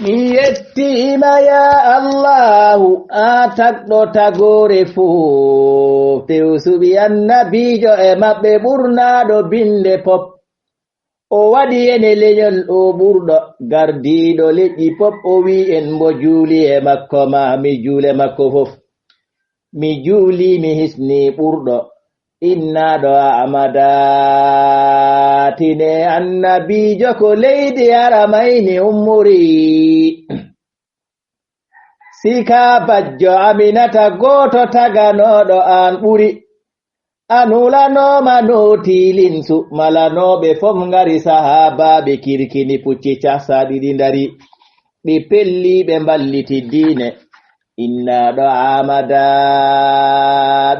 yettima ya allahu atakɗo tagore fo tewsuɓi annabijo e maɓɓe ɓurnaɗo binde pop o waɗi ene leñol o ɓurɗo gardiɗo leƴƴi pop o wi en mbo juuli e makko ma mi juule makko fof mi juuli mi hisni ɓurɗo innaɗo amada tine annabijo ko leydi haramayni ummuri sika bajjo aminata goto taganoɗo an ɓuri anulanoma notilinsu malanoɓe fof ngari sahabaɓe kirkini pucci casa ɗiɗi ndari ɓe pelli ɓe mballiti diine innaɗo amada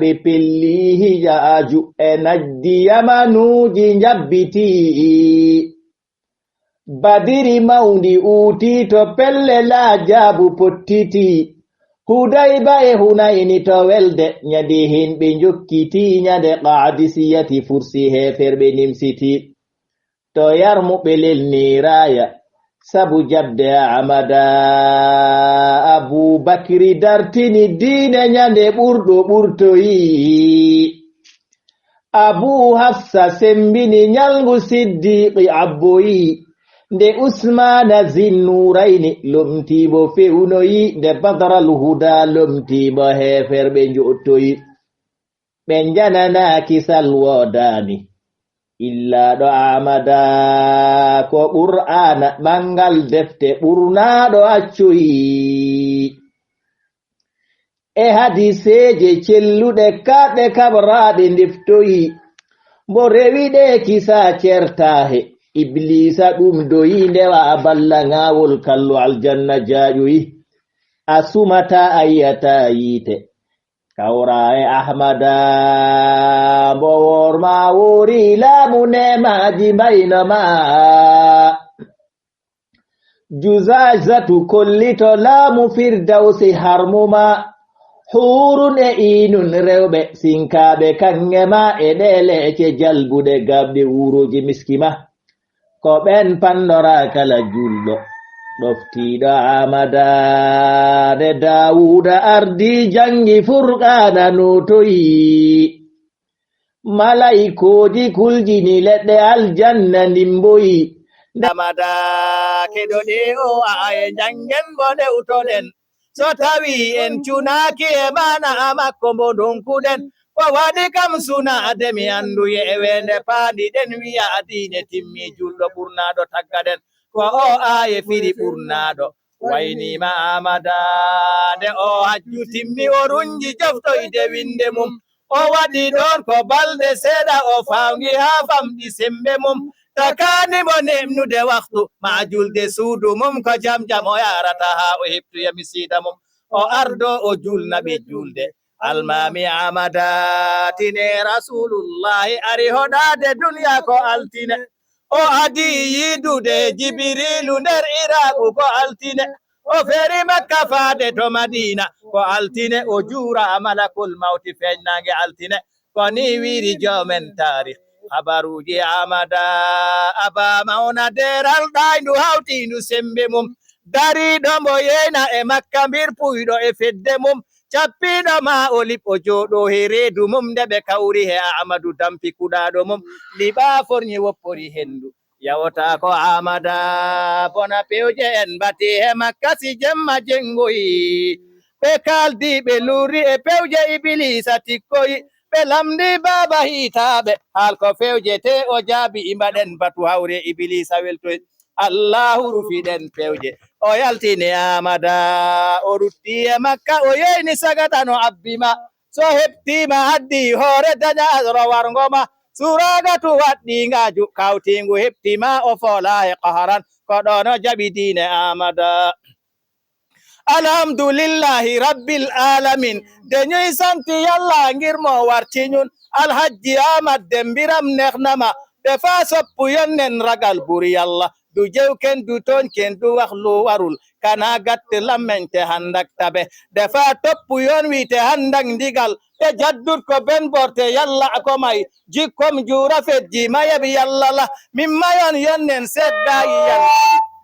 ɓe pelli hijaju e najdi yamanuji jabbiti badiri mawndi uuti to pellela jaabu pottiti hudayba e hunayni to welde nyadi hinɓe jokkiti nyade qadisiyati fursi heferɓe nimsiti to yarmuɓe lelniraya sabu jabde amada abubakri dartini diine nyande ɓurɗo ɓurtoyi abu hafsa sembini nyalgu siddiqi abboyi nde usmana zinnurayni lomtibo fewnoyi nde badral huda lomtibo heferɓe jottoyi ɓe janana kisal wodani illaɗo amada ko qur'ana ɓangal defte ɓurnaɗo accoyi e hadiseje celluɗe kaɗɗe kabraɗe deftoyi mbo rewiɗe kisa certahe iblisa ɗum doyi ndewa a balla ngawol kallo aljanna jaƴoyi a sumata ayyata yite kawra e ahmada mbo worma wori laamu nemaji mbaynoma juzazatu kollito laamu firdausi harmuma hurun e inun rewɓe sinkaɓe kangema e ɗelece jalbude gabɗe wuroji miskima ko ɓen pandora kala julɗo ɗoftiɗo amada de dawuda ardi jangi furqana notoyi malaikoji kuljini leɗɗe aljanna ndimboyi amada keɗo ɗe o aye jangen bo ɗewtoɗen so tawi en cunaki e mana amakko mbo donkuɗen ko waɗi kam sunade mi andu yewende paɗiɗen wiya adine timmi julɗo ɓurnaɗo taggaɗen ko o aye firi ɓurnaɗo waynima amada nde o hajju timmi o runji joftoyde winde mum o waɗi ɗon ko balɗe seeɗa o fawngi ha famɗi sembe mum takanimo nemnude waktu ma julde suudu mum ko jam jam o yarata ha o heptoya misida mum o ardo o julna ɓe julde almami amada tine rasulullahi ari hoɗade duniya ko altine o adi yidude jibirilu nder iraku ko altine o feri makka faade to madina ko altine o juura malakul mawti feƴnange altine ko ni wiri jomen tarih habaruji amada aba mauna deral ɗayndu hawtindu sembe mum dariɗo mbo yeyna e makka mbir puyɗo e fedde mum cappiɗo ma o liɓo jooɗo he reedu mum nde ɓe kawri he amadou dampi kuɗaɗo mum liɓa forñi woppori hendu yawta ko amada bona pewje en bati he makka si jemma jengoyi ɓe kaldi ɓe luri e pewje ibilisa tikkoyi ɓe lamdi baba hitaɓe haal ko fewjete o jaabi imbaɗen batu hawre ibilisa weltoy allahu rufiɗen pewje o yaltini amada o rutti e makka o yeyni sagata no abbima so heptima haddi hoore daña rowarngoma suragatu waɗɗingaju kawtingu heptima o fola e qaharan ko ɗono jaɓi diine amada alhamdulillahi rabbil alamin deñoy santi yalla ngirmo wartiñun alhaji amad dembiram neknama ɓe fa soppu yonnen ragal buri yalla du jewken du tonken du waxlu warul kana gatte lamente handak tabe defa toppu yon wite handak ndigal e jaddut ko ben borte yalla ko may jikkom jura fejji mayabi yalla la min mayon yonnen seddayi yalla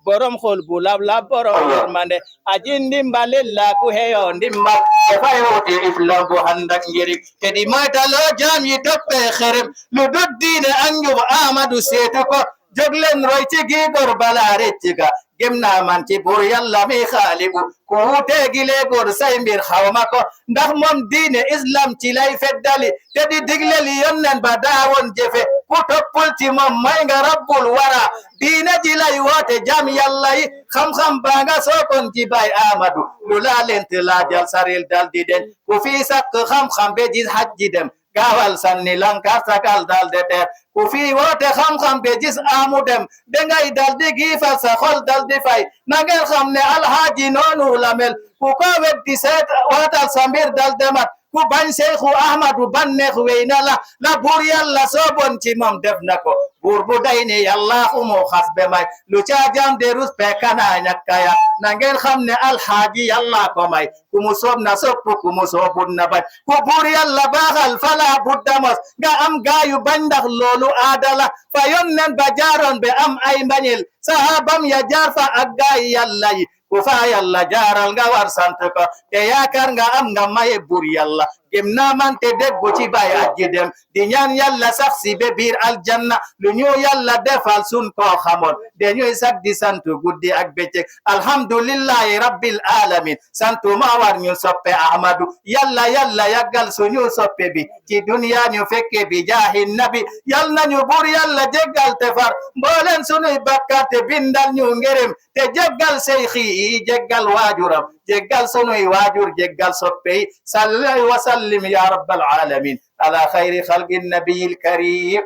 borom xol bu lab borom yermande aji ndimbalel la ku heyo ndimbal e fay wote islam bu handak njëriñ te di moytaloo jaam yi toppe xerem lu dut diine anjub Amadou seetu ko jóg leen roy ci gi gor bala recc ga gem naa man ci buur yàlla mi xaalibu ku wutee gile góor say mbir xawma ko ndax moom diine islam ci lay feddali te di digle li yonnen ba daawoon jëfe ku toppul ci moom may nga rabbul wara diine ji lay woote jam yàlla yi xam-xam baa nga sookon ci bay Amadou lu laa lent laajal saril dal di den ku fi sakk xam-xam be ji hajji dem gaawal sanni lankar sakal dal de teer ku fi woote xam-xam be gis amu dem dangay dal di giifal sa xol dal di fay na ngeen xam ne alhaaji noonu la mel ku ko weddi seet waatal sa mbir dal de mat ku bañ Seexu Ahmadu banneex wey na la buur yàlla soobon ci moom def na ko buur bu day ni yàlla xumu xas be may lu caajam de rus pe kana ñakkaya na ngeen xam ne alhaaji yàlla ko may ku mu soob na sopp ku mu soobut na bañ ku buur yàlla baaxal fala budda mos nga am gaayu bañ ndax loolu aadala fa yonnen ba jaaroon be am ay mbañil sahabam ya jaar fa ak gaayi yàlla yi ku fa yàlla jaaral nga war sant ko te yaakaar nga am nga maye buur yàlla gem naa man te déggu ci bay aji dem di ñaan yàlla sax si be biir aljanna lu ñu yàlla defal sun koo xamoon dañuy sag di sant guddi ak bëccëg alhamdulillahi rabbil alamin santu ma war ñu soppe Ahmadu yàlla yàggal suñu soppe bi ci duniya ñu fekke bi jaahi nabi yal nañu buur yàlla jéggal te far mbooleen sunuy bakkaar te bindal ñu ngërëm te jéggal seyxi yi jéggal waajuram jéggal sunuy waajur jéggal soppe yi salli wa sallim ya rabbal alamin ala xayri xalqi nabiyil karim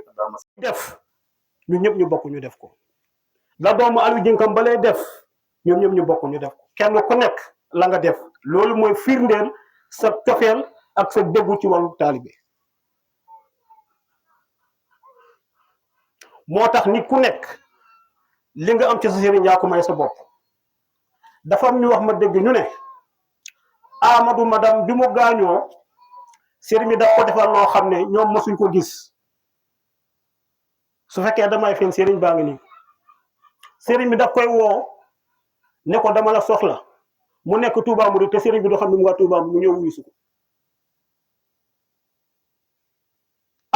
def ñun ñëpp ñu bokk ñu def ko la doomu Aliou Jinkam ba lay def ñoom ñëpp ñu bokk ñu def ko kenn ku nekk la nga def loolu mooy firndeel sa tofeel ak sa déggu ci wàllu taalibe moo tax nit ku nekk li nga am ci sa sëriñ yaa ko may sa bopp dafa am ñu wax ma dégg ñu ne Amadou madame bi mu gaañoo sëriñ bi daf ko defal loo xam ne ñoom mosuñ ko gis su fekkee damay fen sëriñ baa ngi nii sëriñ bi daf koy woo ne ko dama la soxla mu nekk Touba Mouride te sëriñ bi doo xam ne mu waa Touba mu ñëw wuyu si ko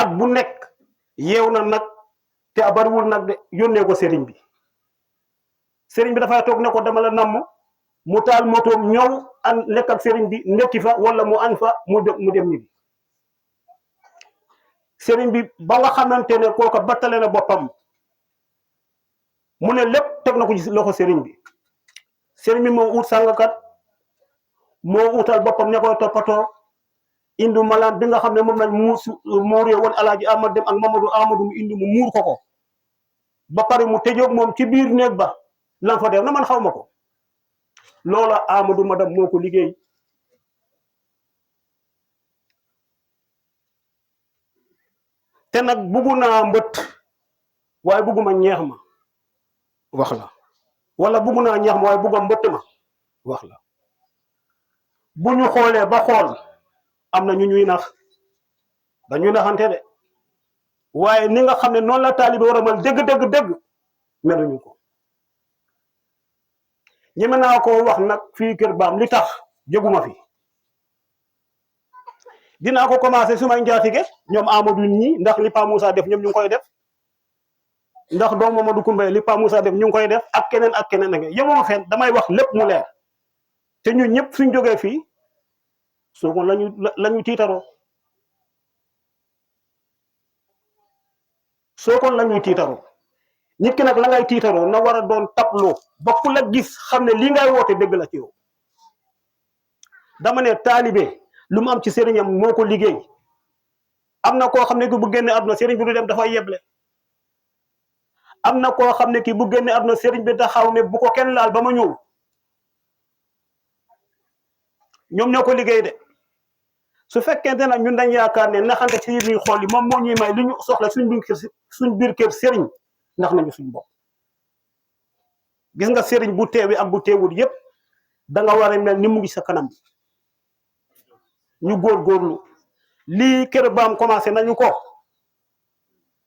at bu nekk yeew na nag te a bariwul nag de yónnee ko sëriñ bi dafay toog ne ko dama la namm mu taal motoom ñëw an lekk ak sëriñ bi ndekki fa wala mu añ fa mu dem ñibbi sëriñ bi ba nga xamante ne kooka battale na boppam mu ne lépp teg na ko ci loxo sëriñ bi moo ut sàngkat moo utal boppam ne koy toppatoo indi malaan bi nga xam ne moom lañ muuree woon alaaji Amad Dem ak Mamadou Amadou mu indi mu muur ko ba pare mu tëjoog moom ci biir néeg ba lan fa def na man xaw ma ko loola Amadou madame moo ko liggéey te nag buggu naa mbët waaye bugguma ñeex ma wax la wala buggu naa ñeex ma waaye bugga mbëtt ma wax la bu ñu xoolee ba xool am na ñu ñuy nax dañuy naxante de waaye ni nga xam ne noonu la taalibe war a mel dëgg meluñu ko ñeme naa ko wax nag fii Kër Baam li tax jóguma fi dinaa ko commencé sumay njaatige ñoom Amadou ñi ndax li Pa Moussa def ñoom ñu ngi koy def ndax doom Mamadou Koumbaye li Pa Moussa def ñu ngi koy def ak keneen ak yemuma fen damay wax lépp mu leer te ñun ñëpp suñ jógee fii Sokone lañu tiitaroo Sokone lañuy tiitaroo nit ki nag la ngay tiitaroo na war a doon tableau ba ku la gis xam ne lii ngay woote dëgg la ci yow dama ne taalibe lu mu am ci sëriñam moo ko liggéey am na koo xam ne ki bu génne àdduna sëriñ bi du dem dafay yeble am na koo xam ne ki bu génne àdduna sëriñ bi taxaw ne bu ko kenn laal ba ma ñëw ñoom ñoo ko liggéey de su fekkente nag ñun dañ yaakaar ne naxante ci biir xool yi moom moo ñuy may li ñu soxla suñ biir kër sëriñ ndax nañu suñ bopp gis nga sëriñ bu teewi ak bu teewul yépp da nga war a mel ni mu ngi sa kanam ñu góorgóorlu lii Kër Baam commencé nañu ko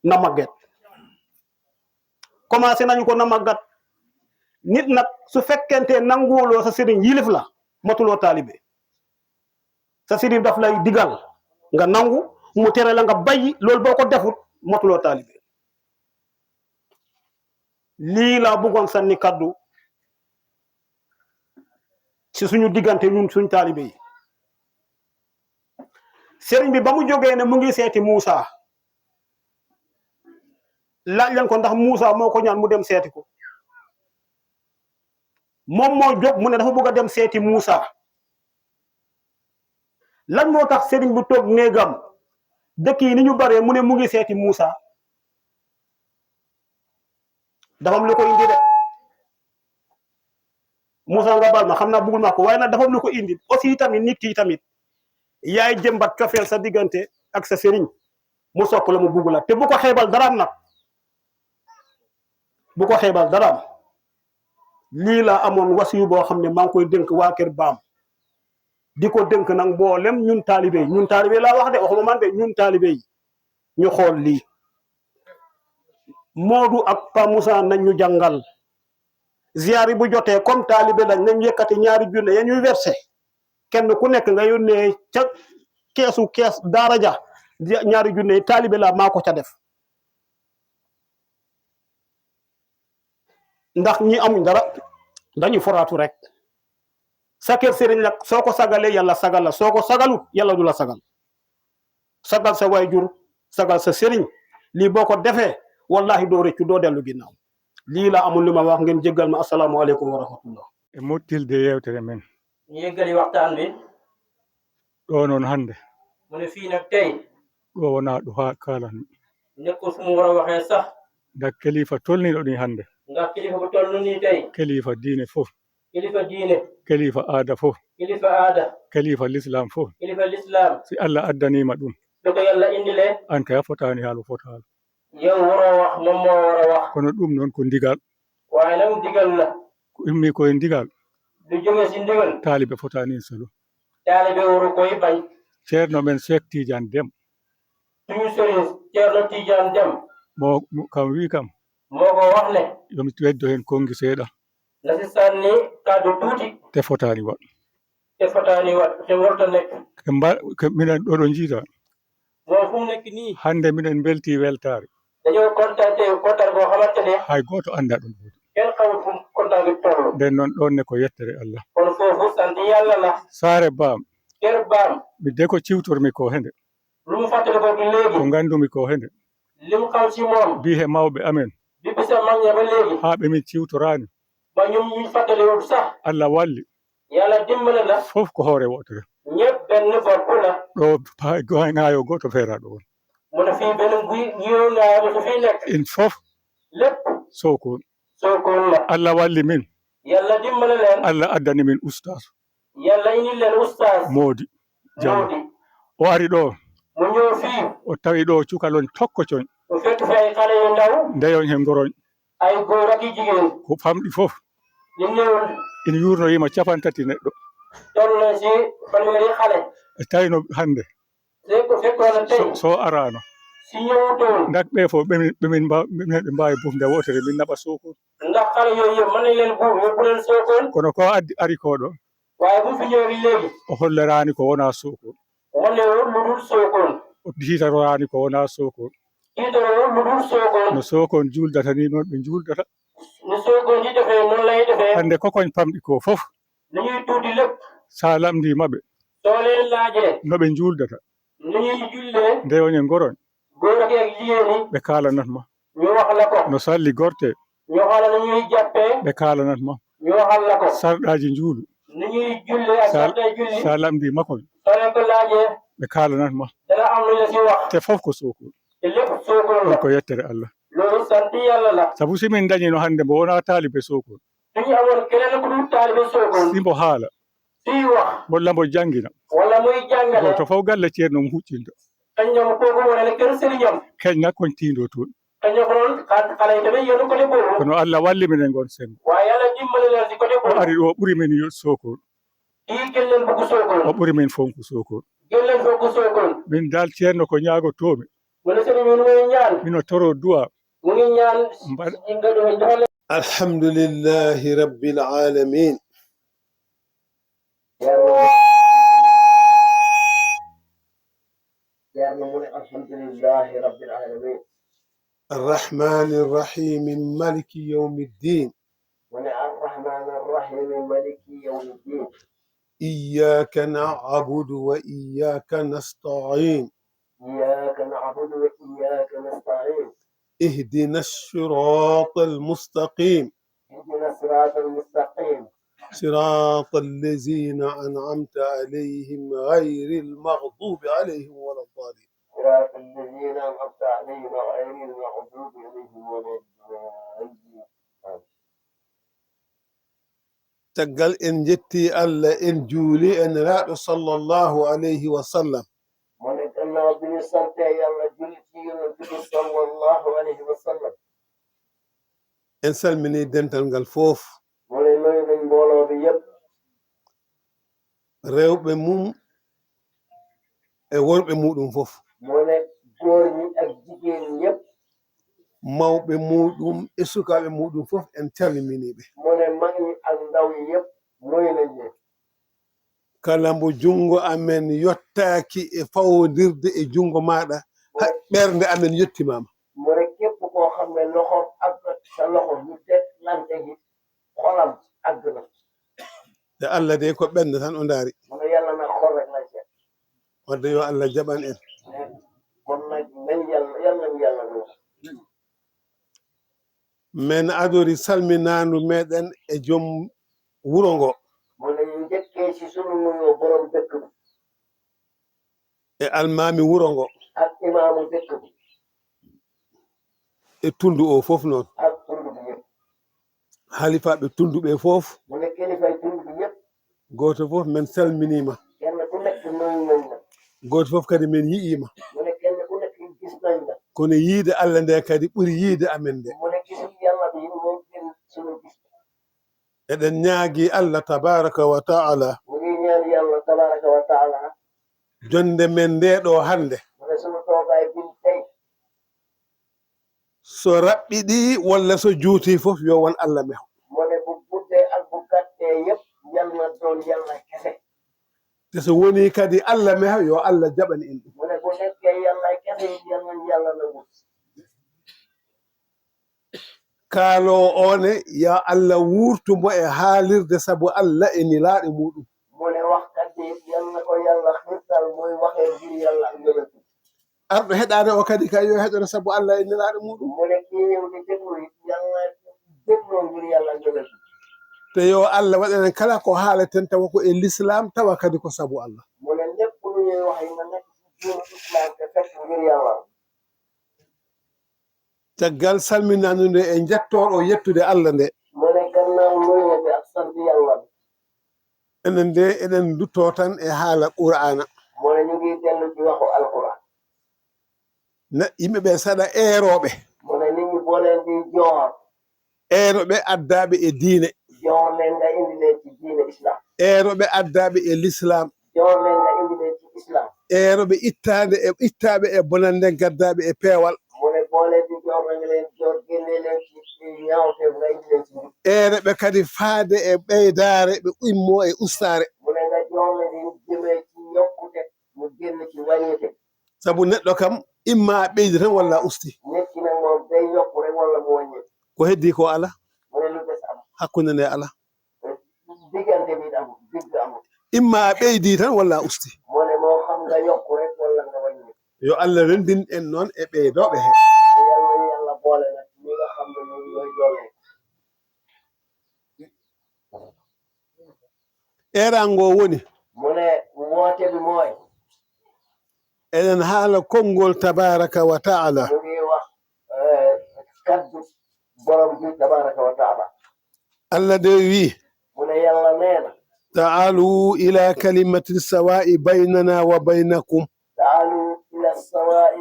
na màgget nit nag su fekkente nanguwuloo sa sëriñ yilif la matuloo taalibe sa sëriñ daf lay digal nga nangu mu tere la nga bayyi loolu boo ko defut matuloo taalibe lii laa bëggoon sànni kaddu ci suñu diggante ñun suñ taalibe yi sëriñ bi ba mu jógee ne mu ngi seeti Muusa laaj leen ko ndax Muusa moo ko ñaan mu dem seeti ko moom moo jóg mu ne dafa bëgg a dem seeti Muusa lan moo tax sëriñ bu toog néegam dëkk yi ni ñu baree mu ne mu ngi seeti Muusa dafa am lu ko indi de Muusa nga baal ma xam naa bëggul ma ko waaye nag dafa am lu ko indi aussi tamit nit ki tamit yaay jëmbat cofeel sa diggante ak sa sëriñ mu sopp la mu bugg la te bu ko xeebal daraam nag bu ko xeebal daraam lii la amoon wasiyu boo xam ne maa ngi koy dénk waa Kër Baam di ko dénk nag mboolem ñun taalibe laa wax de waxuma man de ñun taalibe yi ñu xool lii Moodu ak Pa Moussa nañ ñu jàngal ziyaari bu jotee comme taalibe lañ nañ yëkkati ñaari junne ya ñuy versé kenn ku nekk nga yónnee ca kees daara ja ñaari junne taalibe la maa ko ca def ndax ñi amuñ dara dañu foraatu rek sa kër sëriñ nag soo ko sagalee yàlla sagal la soo ko sagalut yàlla du la sagal sagal sa waajur sagal sa sëriñ lii boo ko defee wallahi doo rëccu doo dellu ginnaaw lii la amul li ma wax ngeen jéggal ma asalaamaaleykum wa rahmatullah e mottilde yewtere men ñu yeggali waxtaan bi ɗo noon hannde mu ne fii nag tey ɗo wona ɗo haa kalanmi nekkul fu mu war a waxee sax nda kilifa tolniɗo ni hannde ndax kilifa bu toll nii tey kilifa diine fof kilifa diine kilifa aada fof kilifa aada kilifa l'islam fof kilifa l'islam si allah addanima ɗum lu ko yàlla indile an kay a fotani haalo fota haalo yow waroo wax moom moo war a wax kono ɗum noon ko ndigal waaye nag ndigal la ko immi koye ndigal du jóge si ndigal taaliɓe fotani salo taalibe waru koy bañ ceerno men Cheikh Tidiane Deme suñu sëriñ Ceerno Tidiane Deme mo kam wi kam moo ko wax ne yomi weddo hen kongi seeɗa na si sànni kàddu tuuti te fotani waɗ te warta nekk minen ɗo ɗo jiita moom fu mu nekk nii hande minen belti weltare dañoo kontaan boo xamante ne hay goto anda ɗum ɗo kenn xamul fu kontaan bi toll nden noon ɗon ne ko yettere allah kon foofu sant yàlla la saare baam Kër Baam mi de ko ciwtormi ko hende lu mu fàttali ko bi léegi ko gandumi ko hende li mu xam si moom bi he mawɓe amen bi bisa mag ña ba léegi haa ɓe min ciwtorani ba ñum ñu fàttali wut sax allah walli yàlla dimbale la fof ko hoore wotere ñëpp benn bopp la ɗo ngayo goto feeraɗo on mu ne fii benn yiw naa mu fi nekk in fof lépp Sokone la allah walli min yàlla dimbale leen allah addani min oustage yàlla indi leen oustaz Mody Diallo o ari ɗo mu ñëw fii o tawi ɗo cukalon tokkocoñ o fekk fi ay xale yu ndaw ndeyoñ he ngoroñ ay góor ak i jigéen ko famɗi fof ñu ñëwul ina yurnoyima 30 neɗɗo toll na si fanweeri xale e tawino hannde ko fekkoon tey so arano si ñëwutoon dak ɓe fof ɓemin mbawi bufde wotere min naɓa Sokone ndax xale yooyu yëpp mën nañ leen buuf yóbbu leen Sokone kono ko ari ko ɗo waaye bu fi ñëwi léegi o hollerani ko wona Sokone wonewul lu dul Sokone o hitarorani ko wona Sokone hitarowul lu dul Sokone no Sokone juuldata ni noon ɓe juuldata no Sokone di defee noonu lay defee hande kokoñ pamɗi ko fof ni ñuy tuuti lépp sa lamdimaɓe soo leen laajee noɓe juuldata ni ñuy jullee ndewoñe ngoroñ góor ak jigéen ñi ɓe kalanat ma ñu wax la ko no salli gorte ñu xala ni ñuy jàppee ɓe kalanat ma ñu waxal la ko sarɗaji juulu ni ñuy jullee ak sarɗay julli sa lamdi makoñ soo leen ko laajee ɓe kalanat ma dana am lu la si wax te fof ko Sokone te lépp Sokone la ko yettere allah loolu sant yàlla la sabu simin dañino hande mbo wona taalibe Sokone suñu amoon keneen ku dul taalibe Sokone simbo haala suy wax walla mbo jangina wala muy jàngale goto fof galle ceerno mo huccinta kañum kooku wonane kër sëriñam keñna koñ tindo toon kañum ko noon xale yi tamit yéen côté boobu kono allah walli minen gon sengo waaye yàlla dimbali leen si côté o boobu ari ɗo ɓuuri min Sokone kii gën leen bëgg Sokone o ɓuuri min fonko Sokone gën leen bëgg Sokone min dal ceerno ko ñaagotomi mu ne sëriñ mi muy ñaan mino toro duwa mu ngi ñaan الحمد لله رب العالمين الحمد لله رب العالمين الرحمن الرحيم مالك يوم الدين الرحمن الرحيم مالك يوم الدين إياك نعبد وإياك نستعين إياك نعبد وإياك نستعين اهدنا الصراط المستقيم اهدنا الصراط المستقيم صراط الذين أنعمت عليهم غير المغضوب عليهم ولا الضالين صراط الذين أنعمت عليهم غير المغضوب عليهم ولا الضالين تقل إن جتي ألا إن جولي إن لا صلى الله عليه وسلم من الله بن سنتي يلا جلتي صلى الله عليه وسلم إن سلمني دنتال ngal fof من نوي مبولو بي يب rewɓe mum e worɓe muɗum fof من góor ñi ak jigéen ñëpp mawɓe muɗum e sukaɓe muɗum fof en calminiɓe mu ne mag ñi ak ndaw yi yëpp nuyu nañ leen kala mbo jungo amen yottaki e fawodirde e jungo maɗa ɓernde amen yettimama mu ne képp koo xam ne loxoom ak sa loxo ñu teg lante gi xolam àgg na te Allah de ko ɓernde tan o daari mu ne yàlla nag xol rek lañ seet wadde yo Allah jaɓan en kon nag nañ yàlla loolu men adori salminandu meɗen e joom wuro ngo mu ne ñu njëkkee ci sunu nuyoo borom dëkk bi e almami wuro ngo ak imaamu dëkk bi e tundu o fof noon ak tund bi yëpp halifaɓe tundu ɓe fof mu ne kilifay tund bi yëpp goto fof men salminima kenn ku nekk nuyu nañ la goto fof kadi men yi'ima mu ne kenn ku nekk gis nañ la kono yiide Allah nde kadi ɓuuri yiide amen nde mu ne gisul yàlla bi moom gën sunu gis eɗen ñaagui Allah tabaraka wa taala mu ngi ñaan yàlla tabaraka wa taala jonde men ndeɗo hande mu ne sunu toogaay bin tey so raɓɓiɗi walla so juuti fof yo won Allah meho mu ne bu guddee ak bu gàttee yëpp yal na doon yàlla kese te so woni kadi Allah meho yo Allah jaɓani en ɗum mu ne bu nekkee yàlla kese yal nañ yàlla nangu kaalo one ya Allah wurtumo e haalirde sabu Allah e nilaɗo muɗum mu ne waxkat bi yal na ko yàlla xirtal muy waxee ngir yàlla ak yonent arɗo heɗade o kadi kay yo heɗore sabu Allah e nilaɗo muɗum mu ne kii ñëw di déglu it yàlla dégloo ngir yàlla ak yonent te yo Allah waɗanen kala ko haaleten tawa ko e l'islam tawa kadi ko sabu Allah mu ne lépp lu ñuy wax yi nga nekk ci diinu islam te fekk ngir yàlla caggal salminandu nde e jettoɗo yettude Allah nde mu ne gannaaw nuyoo bi ak sant yàlla bi enen nde eɗen dutto tan e haala qur'ana mu ne ñu ngi dellu ci waxu alquran yimɓeɓe saɗa eeroɓe mu ne nit ñi boo leen di joor eeroɓe addaɓe e diine joor leen nga indi leen ci diine islam eeroɓe addaɓe e l'islam joor leen nga indi leen ci islam eeroɓe ittaɓe e bonande gaddaɓe e peewal mu ne boo leen di joor nga leen joor génne leen ci ñaawte nga indi leen ci eereɓe kadi faade e ɓeydare ɓe immo e ustare mu ne nga joor leen di jëmee ci yokkute mu génn ci wàññite sabu neɗɗo kam imma ɓeydi tan walla usti nit ki nag moom day yokku rek wala mu wàññi ko heddi ko ala mu ne lu des am hakkunde nde ala diggante bi amul digg amul imma ɓeydi tan walla usti mu ne moo xam nga yokku rek wala nga wàññi yo Allah rendin en noon e ɓeydoɓe he yàlla yàlla boole nag ñi nga xam ne ñoom ñooy doole erango woni mu ne woote bi mooy eɗen haala konngol tabaraka wa taala mu ngi wax kaddu borom bi tabaraka wa taala Allah de wi mu ne yàlla nee na تعالوا إلى كلمة السواء بيننا وبينكم تعالوا إلى السواء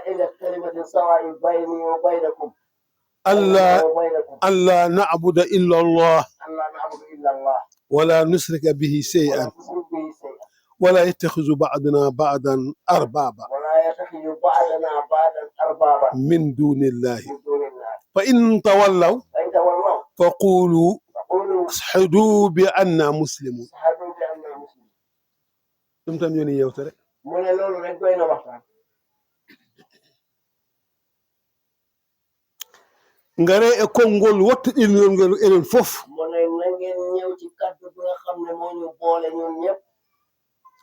إلى كلمة سواء بيني وبينكم ألا نعبد إلا الله ألا نعبد إلا الله ولا نشرك به شيئا ولا يتخذ بعضنا بعضا أربابا من دون الله فإن تولوا فقولوا فقولوا اشهدوا بأننا مسلمون اشهدوا بأننا مسلمون. ɗum tan yoni yewtere mu ne loolu rek doy na waxtaan. ngare e konngol wottoɗinol ngol enen fof mu ne na ngeen ñëw ci kaddu bi nga xam ne moo ñu boole ñun ñëpp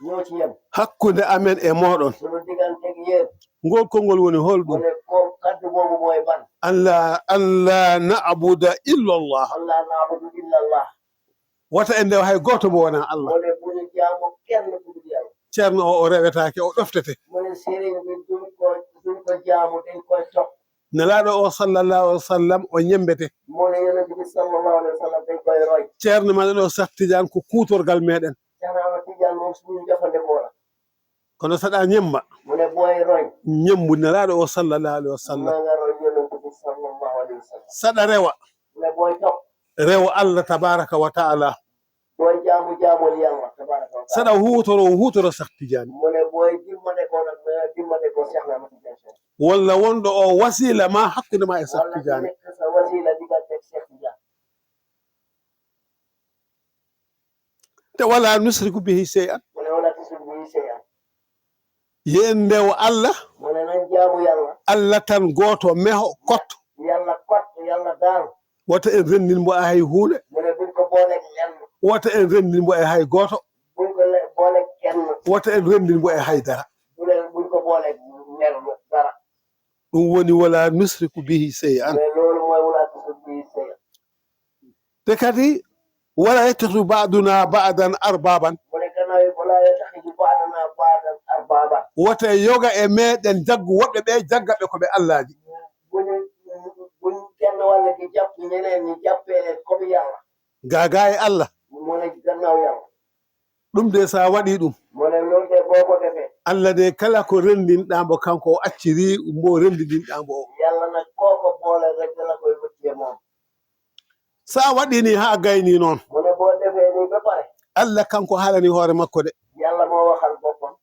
ñoo ci yem. hakkunde amen e moɗon suñu digganteeg yéen. ngol konngol woni mu holɗum ne ko kaddu boobu mooy ban. alla nabuda illa allah allah naabudu illa allah. wata e ndew hay goto mo wona allah mu ne bu ñu jaamu kenn ku dul yàlla. ceerno o rewetake o ɗoftete mu ne sëriñ bi duñ ko jaamu dañ koy topp. nelaɗo o sallallahu alih wa sallam o ñembete mu ne yonent bi sallallahu alayhi wa sallam dañ koy roy. ceerno meɗen o Cheikh Tidiane ko kuutorgal meɗen Cheikh Ahmad Tidiane moom suñu jëfandikoo la. kono saɗa ñemba mu ne booy roy. ñembu nelaɗo o sallallahu alih wa sallam na nga roy yonent bi sallallahu alayhi wa sallam. saɗa rewa mu ne booy topp. rewa allah tabaraka wa taala booy jaamul yàlla tabaraka wa taala. saɗa hutoro Cheikh Tidiane mu ne booy dimbale ko nag dimbale ko Cheikh Ahmad Tidiane. walla wonɗo o wasila ma hakkude ma e Cheikh walla Tidiane nekk sa wasila diggante Cheikh Tidiane. te wala nusriku bihi shay'an mu ne wala tushriku bihi shay'an. yen ndew allah mu ne nañ jaamu yàlla. allah tan goto meho kotto yàlla kot yàlla daal. wata en renndin mbo a hay hunde mu ne buñ ko booleeg lenn. wata en renndin mbo e hay goto buñ ko booleeg kenn. wata en renndin mbo e haydara buñ ko booleeg mel dara. ɗum woni wala nusriku bihi shay'an mais loolu mooy wala tushriku bihi shay'an. te kadi wala yattakhidhu ba'duna ba'dan arbaban mu ne gannaaw yi wala yattakhidhu ba'duna ba'dan arbaban. wata yoga e meɗen jaggu woɓɓe ɓe jaggaɓe koɓe allahji buñ kenn walla ki jàpp ñeneen ñi jàppee leen comme yàlla. gaga e allah mu ne gannaaw yàlla. ɗum de sa waɗi ɗum mu ne loolu de boo ko defee. allah de kala ko renndinɗamo kanko o acciri mbo renndidinɗamo o yàlla nag koo ko boole rek dala koy wëccee moom. sa waɗini ha gayni noon mu ne boo defee nii ba pare. allah kanko haalani hoore makko de yàlla moo waxal boppam.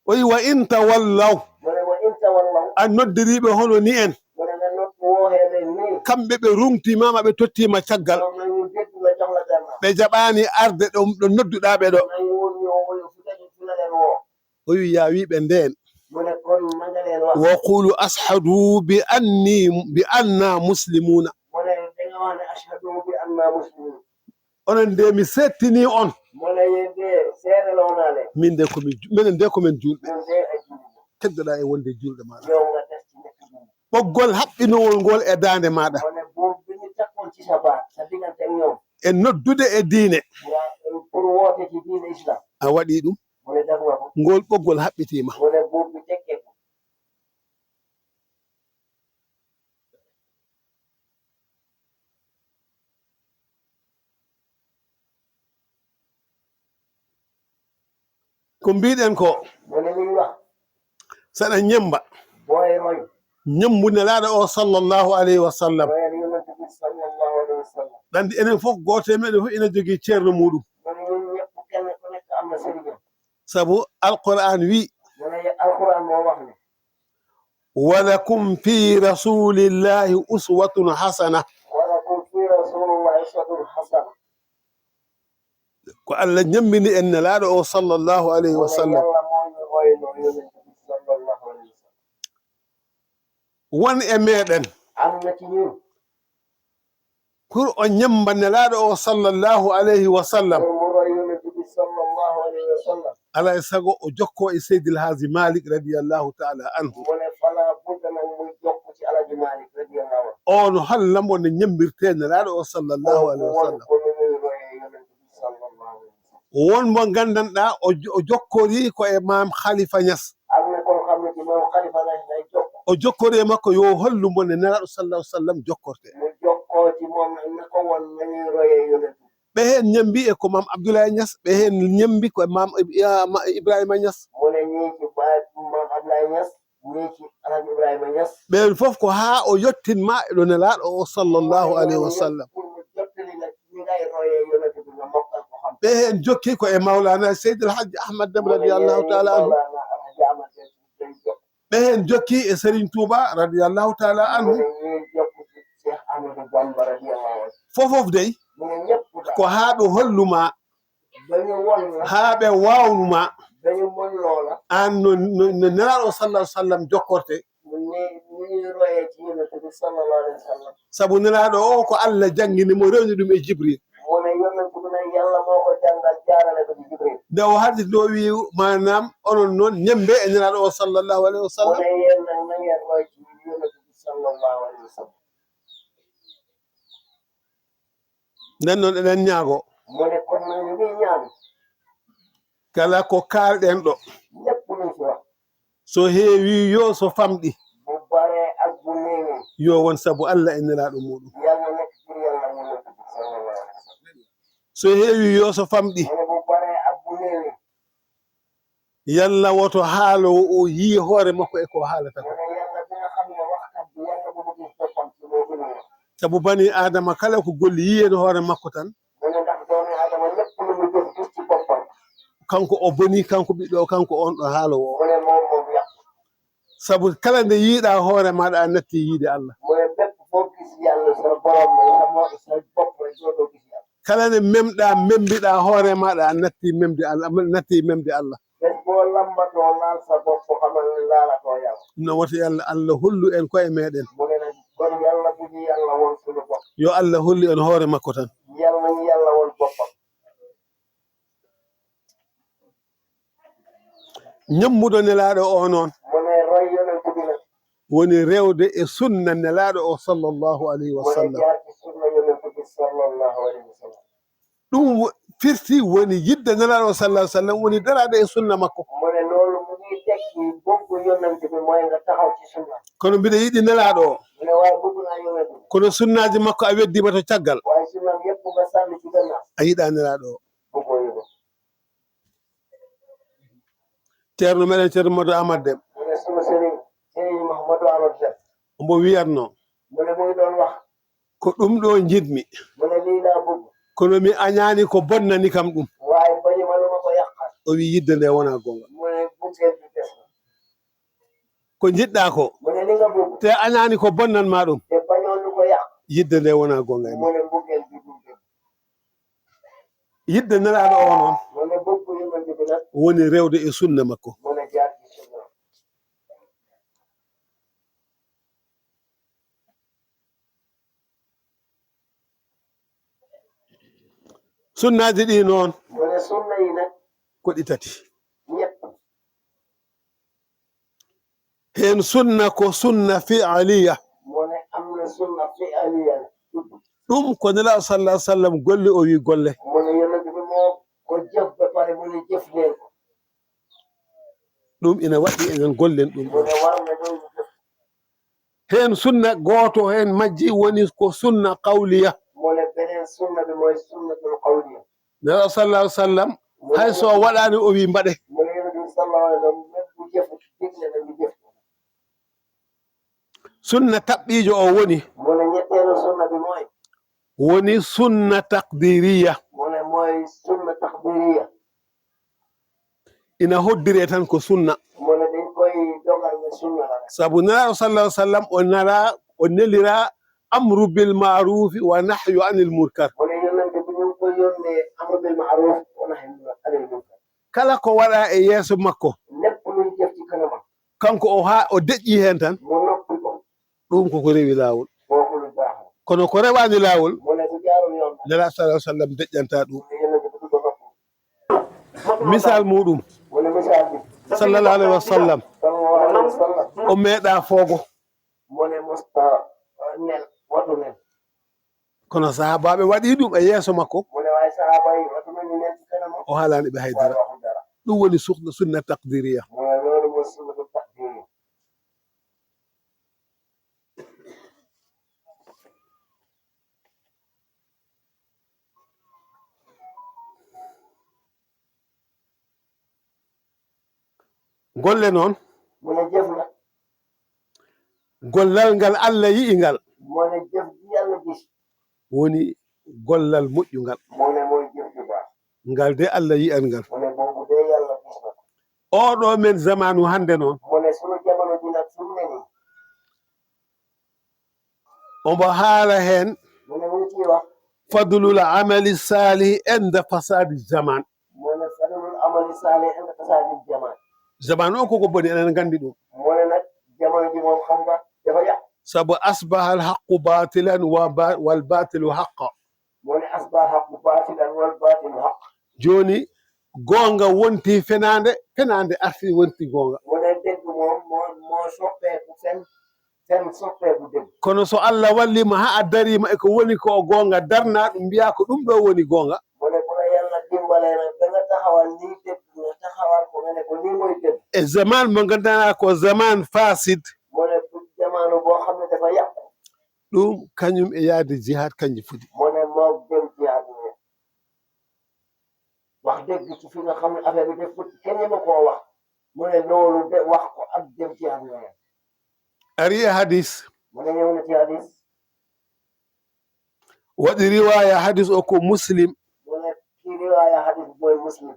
o wi wa in tawallaw mu ne wa in tawallaw. a noddiriɓe hono ni en mu ne nga not wooxee leen nii. kamɓe ɓe rumtimama ɓe tottima caggal ñoom nañu dégg la jox la gannaaw. ɓe jaɓani arde ɗo nodduɗaɓe ɗo nañu woon ñoo woyu fu la leen woo. o wi ya wiɓe ndeen mu ne kon na nga leen wax. wa qulu ashhadu bi anna muslimuna mu ne danga wax ne ashhadu bi anna muslimun. onon nde mi settini on mu ne yéen de seedeloo naa leen. min de minen de komin julɓe ñun de ay jullit. keddoɗa e wonde julɗe maɗa yow nga des ci nekk jullit. ɓoggol haɓɓinowol ngol e dande maɗa mu ne boobu bi ñu takkoon ci sa baat sa diggante ak ñoom. e noddude e diine nga pour woote ci diine islam. a waɗi ɗum mu ne def nga ko. ngol ɓoggol haɓɓitima mu ne boobu bi tekkee ko. ko mbiɗen ko mu ne liñ wax. saɗa ñemba booy roy. ñembu nelaɗo o sallllahu alayhi wa sallam royal yonent bi sallallahu alayhi wa sallam. ɗandi enen fof goto e meɗen fof ina jogui ceerno muɗum mu ne ñun ñëpp kenn ku nekk am na sëriñam. saabu alquran wi mu ne alquran moo wax ne. walakum fi rasulillahi uswatun hasana walakum fi rasulillahi uswatun hasana. ko allah ñammini en nelaɗo o sallllahu alayhi wa sallam yàlla moo ñu royloo yonent bi sallallahu alayhi wa sallam. won e meɗen am na ci ñun. pour o ñemba nelaɗo o sallllahu alayhi wa sallam pour mu roy yonent bi sallallahu alayhi wa sallam. alay sago o jokko e seydil haji malik radiallahu taala anhu mu ne fala budda nag muy jokk ci alaji malik radiyallahu anhu. on hallamo no ñembirte nelaɗo o sallllahu alayhi wa sallam ko no muy royee yonent bi sallallahu alayhi wa sallam. won mo gandanɗa o jokkori ko e mam khalifa Niass am na koo xam ne ci moom xalifa lañ lay jokk. o jokkori e makko yo hollumo ne nelaɗo sallahu sallam jokkorte mu jokkoo ci moom nag na ko won nañuy royee yonent bi. ɓe hen ñambi e ko mam Abdoulaye Niass ɓe hen ñambi ko mam Ibrahima Niass mu ne ñii ci baay maam Abdoulaye Niass ñii ci Alhaji Ibrahima Niass. ɓen fof ko ha o yettinma eɗo nelaɗo o sallllahu alayhi wa sallam pour mu jottali la ñi ngay royee yonent bi nga mokkal ko xam. ɓe hen jokki ko e mawlana seydil haji ahmad dem radiallahu taala anhu ɓe hen jokki e Serigne Touba radiallahu taala anhu fofof dey mu ne ñëpp ko haa ɓe holluma dañu won la haa ɓe waawnuma dañu mën loola an no nelaaɗo sallallahu sallam jokkorte mu ne ñu royee ci yonent bi sallallahu alayhi wa sallam sabu nelaaɗo o ko Allah janngini mo rewni ɗum e jibril mu ne yonent bi nag yàlla moo ko jàngal jaarale ko ci jibril nde o hadditno wi manam onon noon ñembe e nelaaɗo o sallallahu alayhi wa mu sallam ne yéen nag na ngeen roy ci yonent bi sallallahu alayhi wa sallam nden noon eɗen ñaago mu ne kon nag ñu ngi ñaan kala ko kaalɗen ɗo lépp luñ fi wax so heewi yo so famɗi bu baree ak bu néewee yo won sabu Allah e nelaaɗo muɗum yàlla nekk pour yàlla yonent bi sallallahu alayhi wa sallam so heewi yo so famɗi mu ne bu baree ak bu néewee yalla woto haalowo o yii hoore makko e ko haalata mu ko ne yàlla bi nga xam ne waxkat bi yàlla bu mu gis boppam ci loolu la sabu bani adama kala ko golli yiyeno hoore makko tan mu ne ndax doomi adama lépp lu mu jëf gis ci boppam kanko o boni kanko ɓiɗɗo o kanko on ɗo haalowo o mu ne moom yàq sabu kala nde yiiɗa hoore maɗa a natti yiide Allah mu ne bépp foo gis yàlla sa borom la sa bopp rek doo gis yàlla kala nde memɗa membiɗa hoore maɗa a natti memde Allah natti memde Allah bés boo lambatoo laal sa bopp xamal ne laalatoo yàlla no wata yalla Allah hollu en koye meɗen mu ne nag kon yàlla bu ñu yàlla woon suñu bopp yo Allah hollu en hoore makko tan yàlla ñu yàlla woon boppam ñammuɗo nelaaɗo o noon mu ne roy yonent bi nag woni rewde e sunna nelaaɗo o sallllahu alayhi wa mu ne sallam jaar ci sunna yonent bi sallallahu alayhi wa sallam ɗum firti woni yidde nelaaɗo o sallah sallam woni daraade e sunna makko mu ne loolu mu ngi tekki bëgg yonent bi mooy nga taxaw ci sunna kono mbiɗa yiɗi nelaaɗo o mu ne waaye bëgg naa yonent bi kono sunnaaji makko a weddima to caggal waaye sunnam yëpp nga sànni ci gannaaw a yiɗa nelaaɗo o bëggoo yonent ceerno meɗen ceerno Modou Amad Dem mu ne suma sëriñ Mouhamadou Amadou Dem ombo wiyatno mu ne mu ngi doon wax ko ɗum ɗo jiɗmi mu ne lii laa bëgg kono mi añaani ko bonnani kam ɗum waaye bañu ma lu ma ko yàqal o wi yidde nde wona gonga mu ne buggeel bi des na ko jiɗɗa ko mu ne li nga bëgg te añaani ko bonnanma ɗum te bañoon lu ko yàq yidde nde wona gonga e mu ma ne buggeel bi buggeel yidde nelaaɗo o noon mu ne bëgg yonent bi nag woni rewde e sunna makko mu ne jaar ci sunna sunnaaji ɗi noon mu ne sunna yi nag ko ɗi tati ñett heen sunna ko sunna fi'aliya mu ne am na sunna fi aliya ɗum ko nelaaɗo sallah sallam golle o wi golle mu ne yonent bi moo ko jëf ba pare mu ne jëf leen ko ɗum ina waɗɗi eɗen gollen ɗum mu ne war na doon jëf heen sunna gooto heen majji woni ko sunna qawliya mu ne beneen sunna bi mooy sunnatul qawliya nelaaɗo sallah sallam hay so waɗaani o wi mbaɗe mu ne yonent bi sallallahu alayhi wa sallam même bu jëf digle na ñu jëf sunna taɓɓiijo o woni mu ne ñetteelu sunna bi mooy woni sunna taqdiriya mu ne mooy sunna taxdiriya ina hoddire tan ko sunna mu ne dañ koy dogal ne sunna la rek sabu nelaaɗo sallah sallam o nelira amru bil marufi wa nahyu anil munkar mu ne yonent bi ñu ngi ko yónnee amru bil maaruf wa nahyu anil munkar kala ko waɗa e yeeso makko lépp luñ jëf ci kanamam kanko o deƴƴi heen tan mu noppi ko ɗum koko rewi laawol kooku lu baax la kono ko rewaani laawol mu ne bu jaarul yoon nelaaɗo sallah sallam deƴƴanta ɗum mu ne yonent bi du ko noppi misal muɗum mu ne misaal bi sallallahu alayhi wa sallam sallallahu alayhi wa sallam o meeɗa foogo mu ne mosta nel watu nen kono sahabaɓe waɗi ɗum e yeeso makko mu ne waaye sahaaba yi watu men ñu nen ci kanamam o haalaani ɓe waaye haydara waxu dara ɗum woni sunna taqdiriya mu ne loolu mooy sunnatul taxdiriya golle noon mu ne jëf la gollal ngal Allah yi'i ngal mu ne jëf ji yàlla gis woni gollal moƴƴungal mu ne mooy jëf ju baax ngal de Allah yi'an ngal mu ne boobu de yàlla gis na ko oɗo men zamanu hande noon mu ne sunu jamono ji nag fi mu ne nii omo haala heen mu ne mu ngi ciy wax fadlul amali salih inda fasadi zaman. mu ne fadlul amali salih inda fasadi zaman. Zaman o koko boni enen gandi ɗum. mu ne nag jamono ji moom xam nga dafa yàq. sabu asbaha alhaqu batilan wal batilu haqqa. mu ne asbaha haqqu batilan wal batilu haqq. joni gonga wonti fenande arti wonti gonga. mu ne dëgg moom moo soppeeku fen soppeeku dëgg. kono so Allah wallima ha a darima eko woni ko gonga darna ɗum mbiya ko ɗum ɗo woni gonga. mu ne bu la yàlla dimbalee nag ba nga taxawal lii dëgg nga taxawal ko nga ne ko lii mooy dëgg. e zaman mo ganduɗa ko zaman fasid. mu ne bu jamano boo xam ne dafa yàqu. ɗum kañum e yaade jihad kanji fudi. mu ne moo dem jihaad ne wax dëgg ci fi nga xam ne affaire bi def kenn ma koo wax. mu ne loolu de wax ko ak dem jihaad ne ari e hadis. mu ne ñëw na ci hadis. waɗi riwaya hadis o ko muslim. mu ne ci riwaya hadis mooy muslim.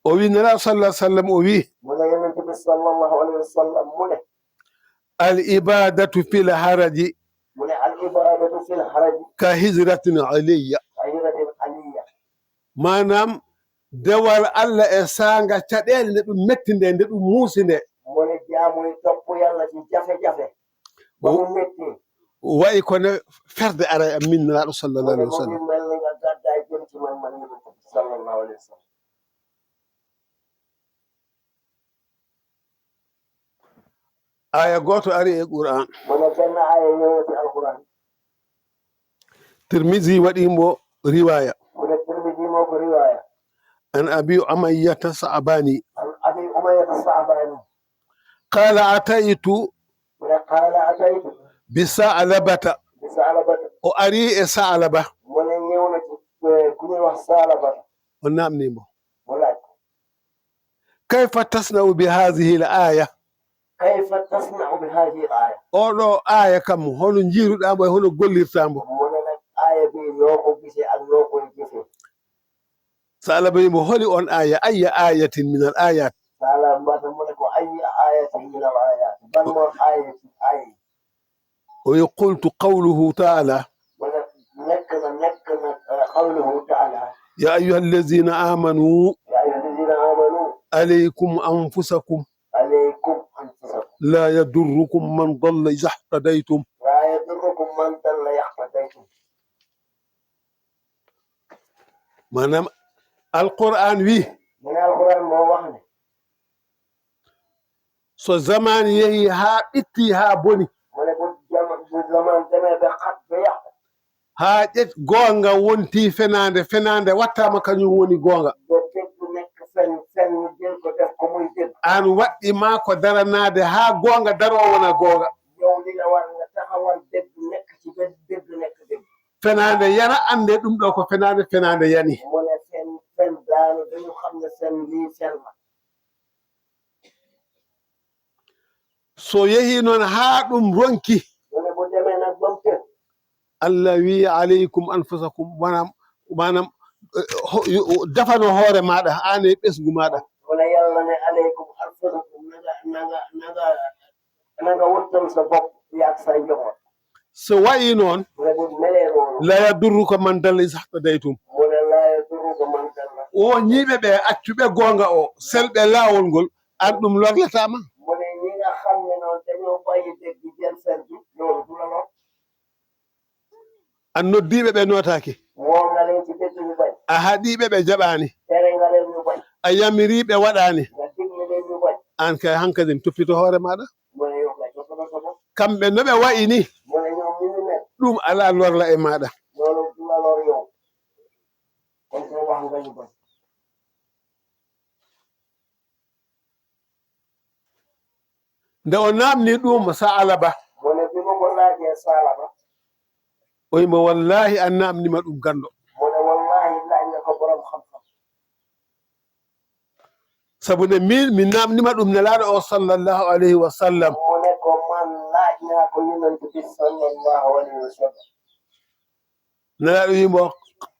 o wi nela sallah sallam o wi. mu ne yonent bi sallallahu alayhi wa sallam mu ne al ibadatu fil haraji mu ne al ibadatu fil haraji ka hijratin aliyya. hijratin aliyya. manam dewal Allah e sanga caɗele nde ɗum metti nde nde ɗum muusi nde. mu ne jaamuy topp yàlla ci jafe-jafe ba mu metti wayi kono ferde ara e min nelaɗo sallallahu alayhi wa sallam. mu mel ni nga gàddaay jëm ci man yonent bi sallallahu alayhi wa sallam. aya goto ari e qur'an. mu ne benn aaya ñëw na ci alquran. tirmisi waɗimo riwaya mu ne Tirmidi moo ko riwaaya an abi umayyata sa'bani an abi umayyata sa'bani qala ataitu mu ne qaala ataytu bi sa'labata. bi sa'labata. o ari e sa'laba. mu ne ñëw na ci ku ñuy wax sa'labata. o namnimo mu laaj kayfa tasna'u bi hadhihi al aya. kayfa tasna'u bi hadhihi al aya. oɗo aya kam hono jiiruɗamo e hono gollirtamo. mu ne nag aaya bi yoo ko gisee ak yoo koy jëfee. sa'laba yimo holi on aya ayya ayatin min al ayat. sa'labata mu ne ko ayyi ayatin min al ayat ban moo aaya ci aaya. o wi qultu qawluhu ta'ala mu ne nekk na qawluhu ta'ala ya ayyuha allazina amanu ya ayyuha alladhina amanu alaykum anfusakum alaykum anfusakum la yadurrukum man dalla iza ihtadaytum. la yadurrukum man dalla yahtadaytum. manam alquran wi mu ne alquran moo wax ne so zaman yehi ha itti ha boni mu ne bu zaman demee ba xat ba yàqu ha ƴet gonga wonti fenande wattama kañum woni gonga. ba dëgg nekk fen ñu jël ko def ko muy dëgg. an waɗɗima ko daranade ha gonga daro wona gonga. yow li la war nga taxawal dëgg nekk ci ba dëgg nekk dëgg. fenande yana ande ɗum ɗo ko fenande yani. mu ne fen daanu dañu xam ne fen lii fen la. so yehi noon ha ɗum ronki mu ne bu demee nag ba mu tëj Allah wi alaykum anfusakum manam dafano hoore maɗa ane ɓesgu maɗa. mu ne yàlla ne alaykum anfusakum nanga wuttal sa bopp yaag sa njaboot. so wayi noon mu ne bu melee noonu la yadurruka man dalla iza ihtadaytum. mu ne laa yadurruka man dalla. o ñiɓe ɓe accuɓe gonga o selɓe lawol ngol an ɗum lorletama. mu ne ñi nga xam ne noonu dañoo bàyyi dëgg jël fen bi loolu du la lor. an noddiɓe ɓe notaki. woo nga leen ci dëgg ñu bañ. a haɗiɓe ɓe jaɓani. tere nga leen ñu bañ. a yamiriɓe waɗani. nga digle leen ñu bañ. an kay hankadim toppito hoore maɗa. mu ne yow nga toppatoo sa bopp. kamɓe noɓe wayi ni mu ne ñoom ñu mel. ɗum ala lorla e maɗa. loolu du la lor yow. kon ko wax nga ñu bañ. nde o namni ɗum sa'laba mu ne bi ma ko laajee Sa'laba o wimo wallahi an namnima ɗum ganɗo. mu ne wallahi laaj nga ko borom xam-xam. sabu nde min namnima ɗum nelaɗo o sallllahu alayhi wa sallam. mu ne ko man laaj naa ko yonent bi sallallahu alayhi wa sallam. nelaɗo wimo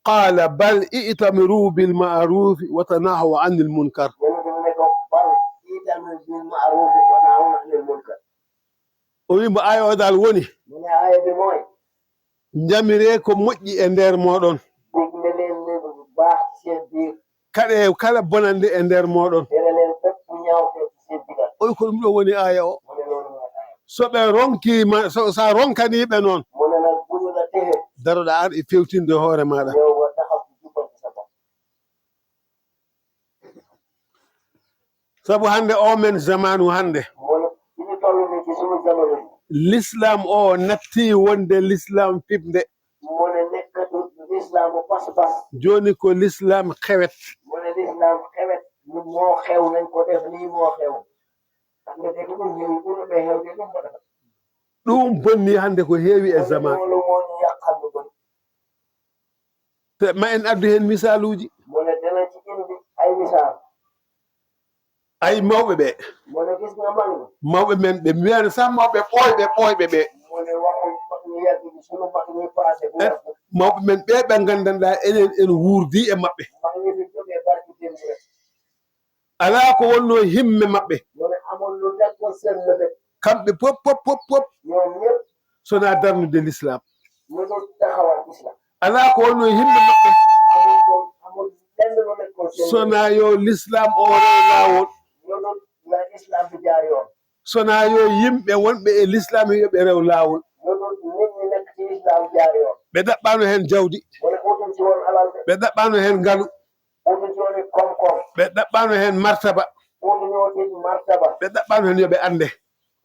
qala bal i'tamiru bil ma'ruf wa tanahaw anil munkar. yonent bi ne ko bal i'tamiru bil ma'ruf wa nahaw anil munkar. o wimo aya o dal woni mu ne aaya bi mooy jamire ko moƴƴi e nder moɗon digle leen leen bu baax ci seen biir kaɗe kala bonande e nder moɗon tere leen fépp ñaawte ci seen digal oy ko ɗum ɗo woni aya o mu ne loolu mooy aaya so ɓe ronkima sa ronkaniɓe noon mu ne nag bu ñu la texe daroɗa ar e fewtinde hoore maɗa yow nga taxaw ci jubal ci sa bopp saabu hande o men zamanu hande mu ne ci ñu toll ni ci suñu jamono yi l'islam o natti wonde l'islam fibde mu ne nekkatu l'islam bu pas-pas joni ko l'islam xewet mu ne l'islam xewet lu moo xew nañ ko def lii moo xew ndax nga dégg ɗum ñëwi ɓurno ɓe hewde ɗum ko defa ɗum bonni hande ko heewi e zaman loolu moo ñu yàqal lu bëri te ma en addu hen misaluji mu ne dana ci indi ay misaal ay mawɓe ɓe mu ne gis nga mag ñi mawɓe men ɓe mbiyani sa mawɓe ɓooyɓe ɓe mu ne waxul mag ñu yàgg ñi sunu mag ñi passé bu yàgg mawɓe men ɓe ɓe gandanɗa enen en wuurdi e maɓɓe mag ñi fi jógee barki démb rek ala ko wonno himme maɓɓe mu ne amul lu nekkoon seen lëbët kamɓe pop ñoom ñëpp sona darnude l'islam ñu dul taxawal islam ala ko wonno himme maɓɓe amul lenn lu nekkoon seen sona yo l'islam o rew lawol ñu dul la islam bi jaar yoon sona yo yimɓe wonɓe e l'islam yoɓe rew lawol ñu dul nit ñi nekk ci islam jaar yoon ɓe ɗaɓɓano hen jawdi mu ne utuñ ci woon alal de ɓe ɗaɓɓano hen ngaalu utuñ ci woon koom-koom ɓe ɗaɓɓano hen martaba utuñoo ci martaba ɓe ɗaɓɓano hen yoɓe ande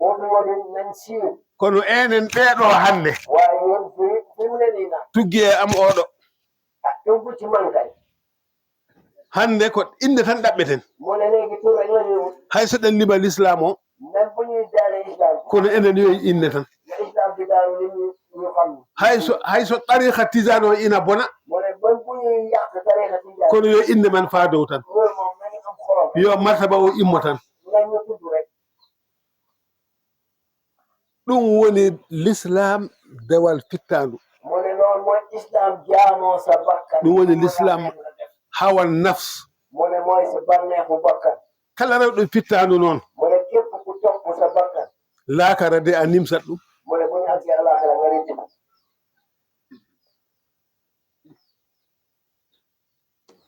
utuñoo ci nañ siiw kono enen ɓeeɗo hande waaye yéen fi mu ne nii nag tuggi e am oɗo ah ɗum bu ci man kay hande ko inde tan ɗaɓɓeten mu ne léegi tur rek la ñuy wut hay so ɗen lima l'islam o même bu ñuy daane islam kono enen yo inde tan na islam bi daanu nit ñi ñu xam ni hay so tariqa tisane o ina bona mu ne même bu ñuy yàq tarixa tijaan kono yo inde man faa dow tan loolu moom nañu am xorom yo martaba o immo tan nañu tudd rek ɗum woni l'islam dewal fittandu mu ne loolu mooy islam jaamoo sa bakkan ɗum woni l'islam hawan nafs mu ne mooy sa bànneexu bakkan kala rewɗo fittandu noon mu ne képp ku topp sa bakkan laakara de a nimsat ɗum mu ne bu ñu àggee alaxira nga rinti ko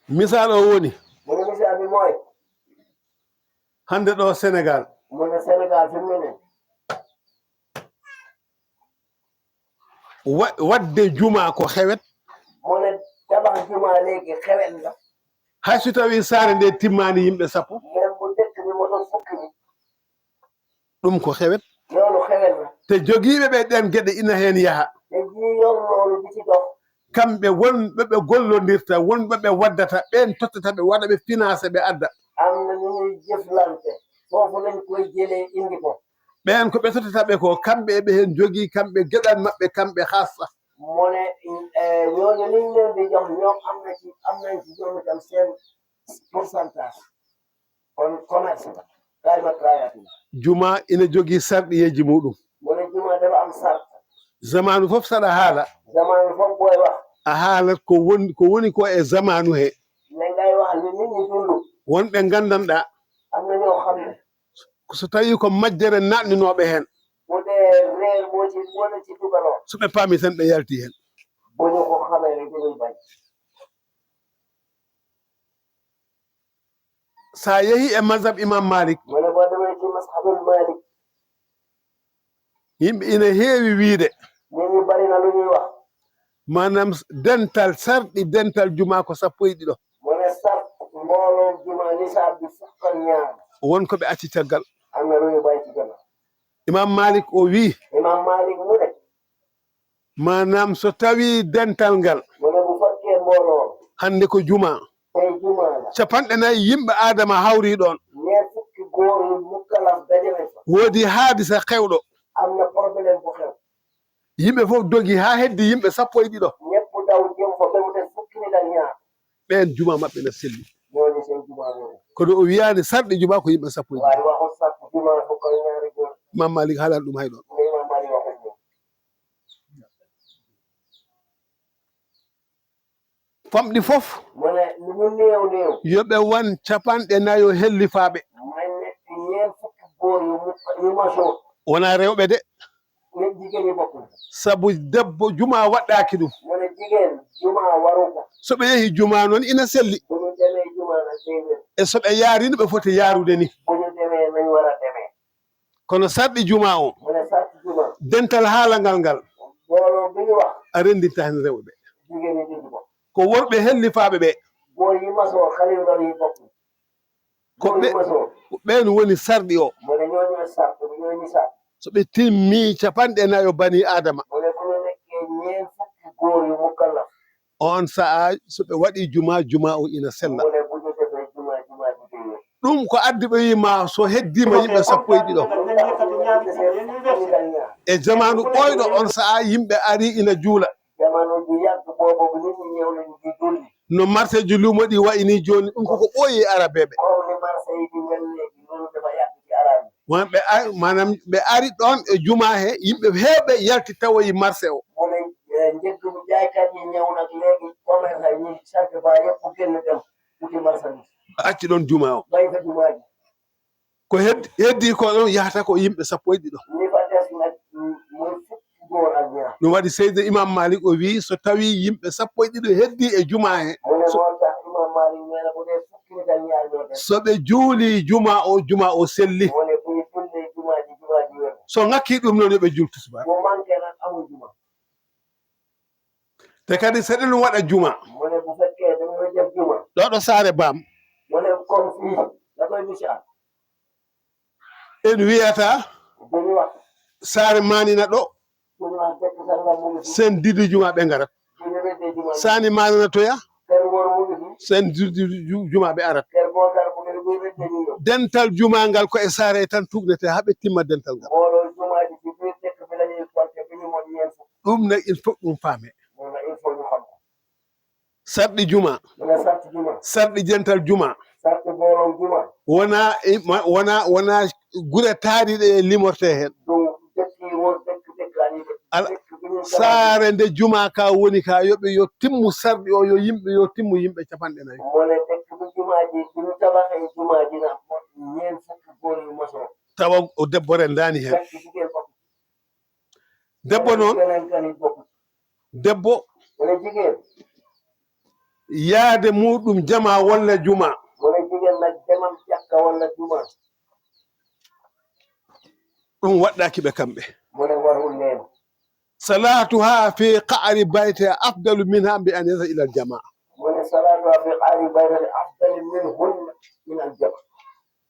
misal o woni mu ne misaal bi mooy hande ɗo sénégal mu ne Sénégal fi mu ne wadde juma ko xewet mu ne tabax jumaa léegi xewet la hay so tawi saare nde timmani yimɓe sappo même bu dëkk bi motoon fukki ni ɗum ko xewet loolu xewet la te jogiiɓe ɓe ɗen geɗe ina heen yaha te ñi yor loolu di ci dox kamɓe wonɓe ɓe gollodirta wonɓe ɓe waddata ɓen tottata ɓe waɗa ɓe financé ɓe adda am na ñu ñuy jëflante foofu lañ koy jëlee indi ko ɓen ko ɓe tottata ɓe ko kamɓe eɓe heen jogii kamɓe geɗal maɓɓe kamɓe haassa mu ne ñooñu liñ leen di jox ñoom am nañ ci ñoom itam seen pourcentage kon commerce la kayma trayati juma ina jogii sarɗiyeji muɗum mu ne juma dafa am sart zamanu fof saɗa haala zamanu fof booy wax a haalat ko woni ko e zamanu he ne ngay wax li nit ñi dund wonɓe gandanɗa am na ñoo xam ne so tawi ko majjere naɗninoɓe hen bu dee réer moo la ci dugaloo so ɓe paami tan ɓe yalti hen bu ñu ko xamee rek dañuy bañ sa yeehi e mazhab imam malik mu ne boo demee ci mashabul malik yimɓe ina heewi wiide nit ñi bari na lu ñuy wax manam dental sarɗi dental juma ko sappo e ɗiɗo mu ne sart mbooloo juma nisaab bi fukk ak ñaar wonko ɓe acci caggal am na lu ñu bàyyi ci gannaaw imam malik o wi imam malik mu ne manam so tawi dental ngal mu ne bu fekkee mbooloo hande ko juma tey juma la capanɗe nayi yimɓe adama hawri ɗon ñeent fukki góor yu mukkalaf dajale fa woodi haadisa xewɗo am na problème bu xew yimɓe fof dogi ha heddi yimɓe sappo e ɗiɗo ñëpp daw jëm fa ba mu des fukki nit ak ñaar ɓen juma maɓɓe ne selli ñooñu seen juma boobu kono o wiyani sarɗi juma ko yimɓe sappo e ɗiɗo waaye waxul sart juma fukk ak ñaari góor imam malik haalani ɗum hay ɗon ne imam malik waxul ñoom famɗi fof mu ne lu mu néew néew yoɓe wan capanɗe nayo hellifaɓe may nekk ñeent fukki góor yu masoo wona rewɓe de jigéen ñi bokkul. sabu debbo juma waɗɗaki ɗum mu ne jigéen juma waru ko. so ɓe yehi juma noon ina selli bu ñu demee juma nag day wér. e so ɓe yaarino ɓe foti yaarude ni bu ñu demee nañ war a demee. kono sarɗi juma o mu ne sàcc juma. dental haalangal ngal mbooloo bi ñu wax. a renndinta hen rewɓe jigéen ñi dégg ko. ko worɓe hellifaaɓe ɓe boo yi masoo xale yu ndaw yi bokkul. ko boo yi masoo. ɓeen woni sarɗi o mu ne ñooñu sàcc ñooñu sàcc. so ɓe timmi capanɗe nayo bani adama mu ne bu ñu nekkee ñeent fukki góor yu mukallaf. on sahaa so ɓe waɗi juma o ina sella mu ne bu ñu defee juma ji day wér. ɗum ko addi ɓe wima so heddima yimɓe sappo e ɗiɗo e jamanu ɓoyɗo on sahaa yimɓe ari ina juula jamanu ji yàgg boobu bu nit ñi ñëw nañu di julli. no marteji luumo ɗi wayni joni ɗum koko ɓooyi arabeɓe comme ni marché yi di mel léegi loolu dafa yàgg ci arab yi. wonɓe manam ɓe ari ɗon e juma he yimɓe heewɓe yalti tawoyi marché o mu ne njëgg bu jaaykat yi ñëw nag léegi commerce yi ñi chaque fois yëpp génn dem uti marchandise. acci ɗon juma o bay fa jumaa ji. ko heddi ko ɗon yahata ko yimɓe sappo e ɗiɗo ni fa des nag muy fukki góor ak ñaar. ɗum waɗi seyde imam malik o wi so tawi yimɓe sappo e ɗiɗo heddi e juma he mu ne moo tax imam Malik nee na bu dee fukki nit ak ñaar ñoo des. so ɓe juuli juma o selli mu ne bu ñu jullee jumaa ji wér. so ŋakki ɗum noon yoɓe jultu subaka bu manqué nag amul juma. te kadi seɗen ɗum waɗa juma mu ne bu fekkee dañoo def juma. ɗo ɗo saare baam mu ne comme fii da koy misaal. en wiyata bu ñu wax saare manina ɗo bu ñu wax dëkk sangam mu ngi fi. sen didi juma ɓe garat bu ñu weddee juma. sani manina toya kër góor mu ngi fi. sen didi juma ɓe arat kër góor dara mu ngi fi bu ñu weddee ñu ñëw. dental juma ngal ko e saare tan tugnete haɓe timma dental ngal mbooloo jumaa ji ci biir dëkk bi la ñuy compté bi ñu mën ñeent fukk. ɗum ne il faut ɗum faame mu ne il faut ñu xam ko. sarɗi juma mu ne sart juma. sarɗi dental juma sart mbooloom juma. wona gure taariɗe e limorte hen du dëkk yi wër dëkkaan yi Ala- dëkk bi ñu saare nde juma ka woni ka yoɓe yo timmu sarɗi o yo timmu yimɓe capanɗe nayi mu ne dëkk bi jumaa ji bi ñu tabaxee jumaa ji nag ñeent fukki góor yu mosoo. tawa o debbo rendani hen fekk jigéen bokk. debbo noon keneen kan it bokk. debbo mu ne jigéen. yaade muɗum jama walla juma mu ne jigéen nag demam jàkka walla juma. ɗum waɗɗaki ɓe kamɓe mu ne warul leen. salatuha fi qa'ri bayte afdalu minha bi an yasa ila aljamaa mu ne salaatu fi qaari bayrati afdali min hunna min aljama.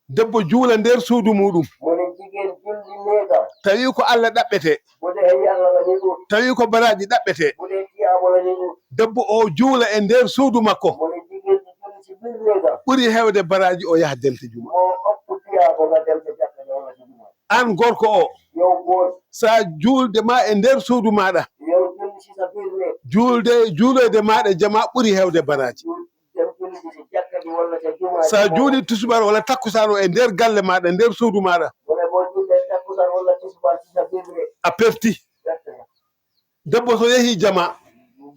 debbo juula nder suudu muɗum mu ne jigéen julli néegam. tawi ko allah ɗaɓɓete bu dee yàlla la ñuy ut. tawi ko baraji ɗaɓɓete bu dee tiyaabo la ñuy ut. debbo o juula e nder suudu makko mu ne jigéen ji julli ci biir néegam. ɓuri hewde baraji o yaha delte juma moo ëpp tiyaabo nga dem ca jàkka ja walla ci juma. an gorko o yow góor. sa juulde ma e nder suudu maɗa yow julli ci sa biir néeg. juuloyde maɗa jama ɓuri hewde baraji dem julli ci si jàkka ji walla ca juma. sa juuli tusubar walla takkusan o e nder galle maɗa nder suudu maɗa mu ne boo jullee takkusaan walla tisbaar ci sa biir néeg. a pefti debbo so yeehi jama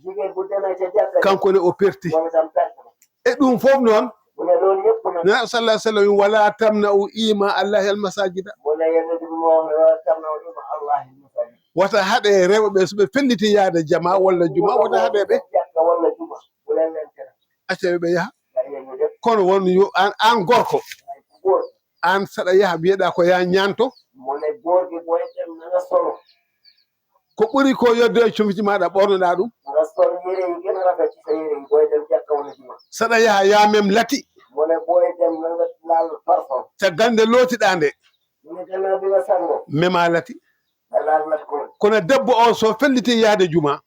jigéen bu demee ca jàkka ji. kanko ne o perti moom itam perte na. e ɗum fof noon mu ne loolu yëpp nag. nabi sallah sallam wala tamna'u ima allahi almasajida mu ne yonent bi moo wax ne wala tamna'u ima allahi almasajid. wata haɗe rewɓe so ɓe felliti yaade jama walla juma wata haɗeɓe jàkka walla juma. bu leen leen tere. accaɓe ɓe yaha bàyyi leen ñu def. kono won yo an gorko góor. an saɗa yaha mbiyeɗa ko ya ñanto mu ne góor gi booy dem na nga solo. ko ɓuri ko yodde e comci maɗa ɓornoɗa ɗum nga sol yére yi gën a rafet ci sa yére yi booy dem jàkka walla juma. saɗa yaha ya mem lati mu ne booy dem na nga laal parfum. caggal nde lootiɗa nde mu ne gannaaw bi nga sangoo. mema lati nga laal lat ko. kono debbo o so felliti yaade juma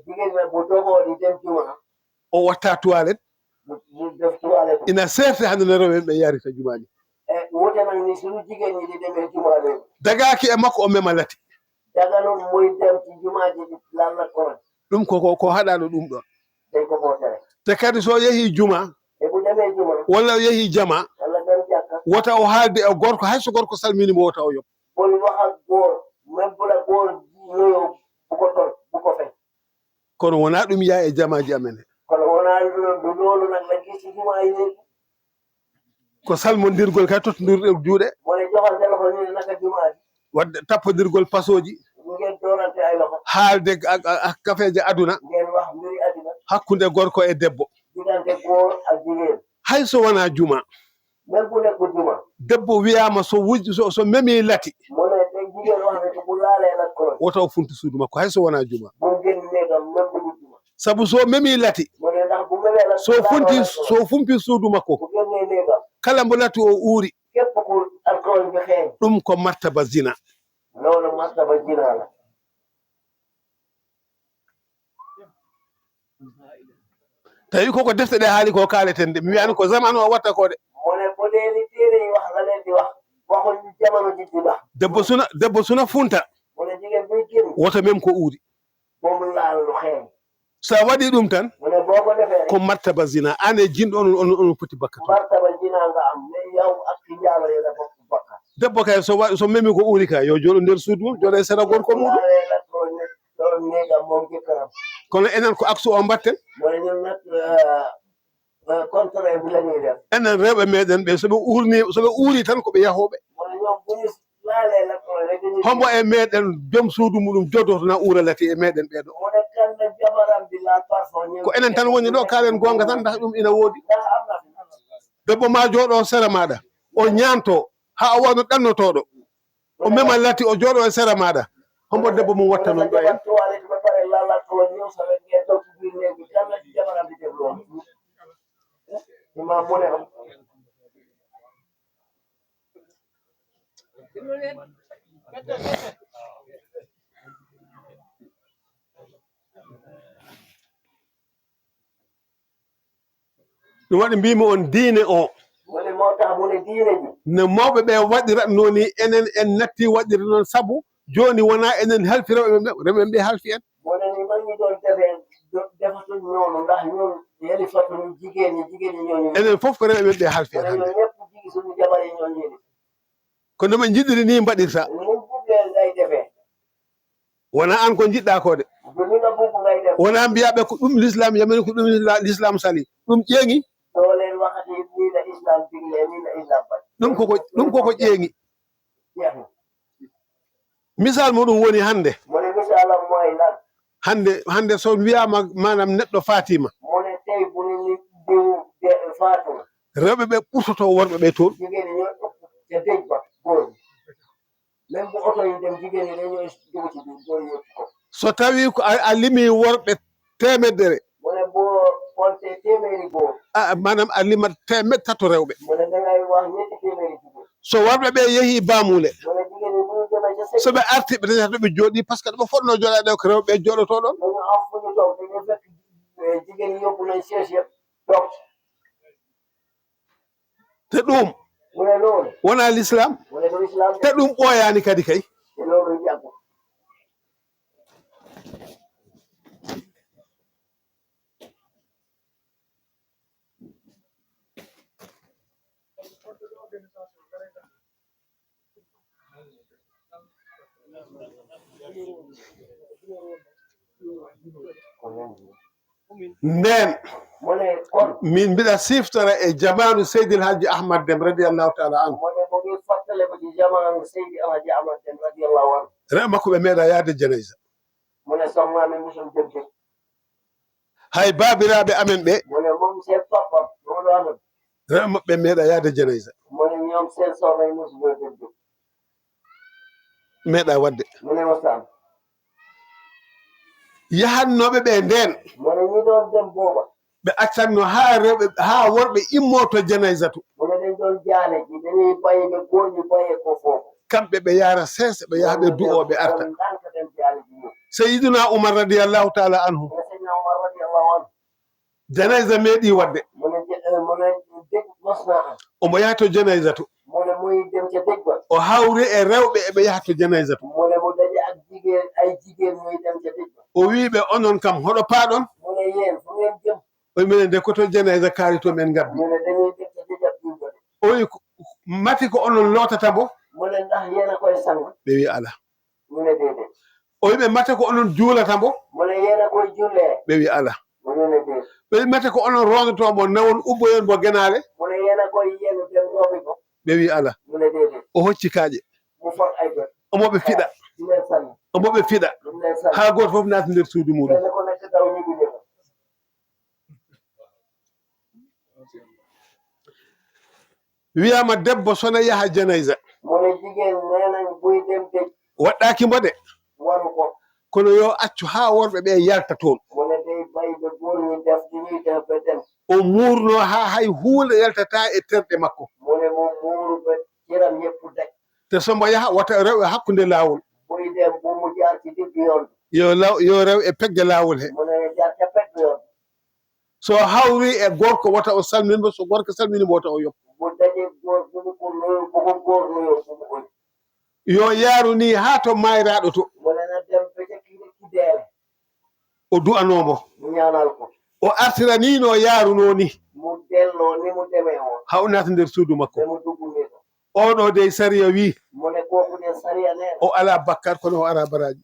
jigéen ñi bu dogoo di dem juma. o watta toilette ñu def toilette. ina serte hande no rewen ɓe yarita jumaji wute nag ni suñu jigéen ñi di demee juma léegi. dagaki e makko o mema lati daga noon muy dem ci juma ji di laal lat ko. ɗum ko haɗano ɗum ɗon dañ ko koo tere. te kadi so yeehi juma te bu demee juma. walla yeehi jama walla dem jàkka. wota o haalde e gorko hayso gorko salminimo wota o yob bul wax ak góor même bu la góor nuyoo bu ko tol bu ko fay. kono wona ɗum yaa e jamaji amen he kono wonaa du loolu nag la gis ci juma yi léegi. ko salmodirgol kay tottodirɗe juuɗe mu ne joxal téléphone ni naka juma ji. wadde tappodirgol pasoji ngeen door haalde kafeeje aduna ngeen wax mbiri aduna hakkunde gorko e debbo diggante góor ak jigéen hay so wonaa juma même bu nekkul juma debbo wiyaama so memii lati mu ne te jigéen wax ne bu laalee nag ko woto funti suudu makko hay so wonaa juma bu génn néegam même bu dul juma sabu so memii lati mu ne ndax bu memee la so fumpi suudu makko bu génnee néegam kala mbo lati o uuri képp ku alcool bi xeeñ ɗum ko martaba zina loolu martaba zina la tawi koko defte ɗe haali ko kaaleten de mi wiyani ko zaman o watta ko de mu ne bu dee li téere yi wax la leen di wax waxuñ jamono ji di wax debbo suna funta mu ne jigéen buy génn woto même ko uuri boobu laal lu xeeñ so a waɗi ɗum tan mu ne boo ko defee ko martaba zina an e jinɗo on poti bakka toon martaba zina nga am mais yow ak ki njaalo yela bokk bakka debbo kay so memi ko uuri ka yo jooɗo nder suudu mum jooɗo e sera gorko muɗum laalee la ko ne ɗon néegam moom jëkkëram kono enen ko aksu o mbatten mu ne ñun nag contraire bi la ñuy def enen rewɓe meɗen ɓe soɓe uuri tan koɓe yahoɓe mu ne ñoom bu ñu laalee la ko rek ñu hombo e meɗen joom suudu muɗum jodotona uura lati e meɗen ɓeɗo mu ne kan na jabaram bi laal parfum ko enen tan woni ɗo kaalen gonga tan ndax ɗum ina woodi ndax am na fi debbo ma jooɗo sera maɗa o ñaanto ha o wano ɗannotoɗo o mema lati o jooɗo e sera maɗa hombo debbo mum watta noon ɗo en toilette ba pare laala ko ñëw sa rek ngeen toog ci biir néeg bi kan la jabaram bi def loolu imam mu ne am ɗum waɗi mbimi on diine o mu ne moo tax mu ne diine ji no mawɓe ɓe waɗirat noon enen en natti waɗirde noon sabu joni wona enen halfi rewɓe ɓe halfi en mu ne ni man ñi doon defee defatuñ noonu ndax ñun yeli fatuñu jigéen ñi ñooñu enen fof ko rewɓe ɓe halfi en ñun hannde ñëpp jigi suñu jabar yi ñoo ñëli ko ndeɓe jiɗiri ni mbaɗirta ni buggee ngay defee wona an ko jiɗɗa ko de du ni nga bugg ngay def wona mbiyaɓe ko ɗum l'islam yamani ko ɗum l'islam sali ɗum ƴeeŋi doo leen waxati nii la islam digle nii la islam bañ ɗum koko ƴeeŋi jeex na misal muɗum woni hannde mu ne misalam mooy lan hannde so wiyama manam neɗɗo fatima mu ne tey bu ni diw faatuma rewɓe ɓe ɓurtoto worɓe ɓe toon jigéen ñi ñoo ëpp te dëj ba góor ñi même bu oto yi dem jigéen ñi dañoo dugg ci biir góor yëpp ko so tawi ko a limi worɓe temeddere mu ne boo compté téeméeri góor manam a limat temed tato rewɓe mu ne dangay wax ñetti téeméeri jigéen so worɓe ɓe yeehi bamule mu ne jigéen ñi bu ñu demee ca sëg soɓe arti ɓe dañata ɓe jooɗi par ce que ɗoɓe fotno jooɗade ko rewɓe jooɗoto ɗon dañu am fu ñu toog dañu fekk jigéen ñi yóbbu nañ siège yëpp toog te ɗum mu ne loolu wona l'islam mu ne du islam te ɗum ɓooyani kadi kay te loolu yàggu nden mu ne kon min mbiɗa siftara e jamanu seydil hadji ahmad dem radiallahu taala anhu mu ne mu ngi fàttale ko ci jamono Seydi Alhaji Ahmad Dem radiyallahu anhu rew makko ɓe meeɗa yaade janaysa mu ne soxnaami musul dem dëj hay babiraɓe amen ɓe mu ne moom seen papa Mamadou Ahmad rew maɓɓe meeɗa yaade janaysa mu ne ñoom seen soxna yi musul dem dëj meeɗa wadde mu ne wasaan yahannoɓe ɓe nden mu ne ñi doon dem booba ɓe accanno ha worɓe immoto janaysatu mu ne dañ doon jaale ji dañuy bayi ɓe góor ñi bayee ko foofu kamɓe ɓe yaara seese ɓe yaha ɓe du'oɓe arta ndànk dem jaale ji ñoom seydina oumar radiallahu taala anhu mu ne Seydina Omar radiyallahu anhu janaysa meeɗi wadde mu ne dëj mos naa am omo yaha to janaysatu mu ne muy dem ca dëj ba o hawri e rewɓe eɓe yaha to janaysatu mu ne mu daje ak jigéen ay jigéen muy dem ca dëj ba o wiɓe onon kam hoɗo paaɗon mu ne yéen fu ngeen jëm o minen de koto janaysa kaari to men gabbi mu ne dañuy dem ca dëj ak diw ba de o wi mati ko onon lootata mo mu ne ndax yéen a koy sang ɓe wi ala mu ne déedéet o wiɓe mate ko onon juulata mo mu ne yéen a koy jullee ɓe wi ala mu ne déedéet ɓe wi mate ko onon rondotomo nawon ubboyon mo genale mu ne yéen a koy yéen dem roobi ko ɓe wi ala mu ne déedéet o hocci kaaƴe mu fot ay bët omoɓe fiɗa di leen sang omoɓe fiɗa mu ha goto fof naati nder suudu muɗum wiyama debbo sona yaha janaysa waɗɗaki mbo de kono yo accu ha worɓe ɓe yalta toon o murno ha hay huunde yaltata e terɗe makko te sombo yaha wata rew e hakkude laawol yo rew e pegge laawol he so hawri e gorko wata o salminimo so gorko salminimo wata o yoppa yo yaaru ni ha to mayraɗo to o du'anomo o artiranino yaaruno ni ha o naata nder suudu makko oɗo dey sariya wi o ala bakkar kono o ara baraji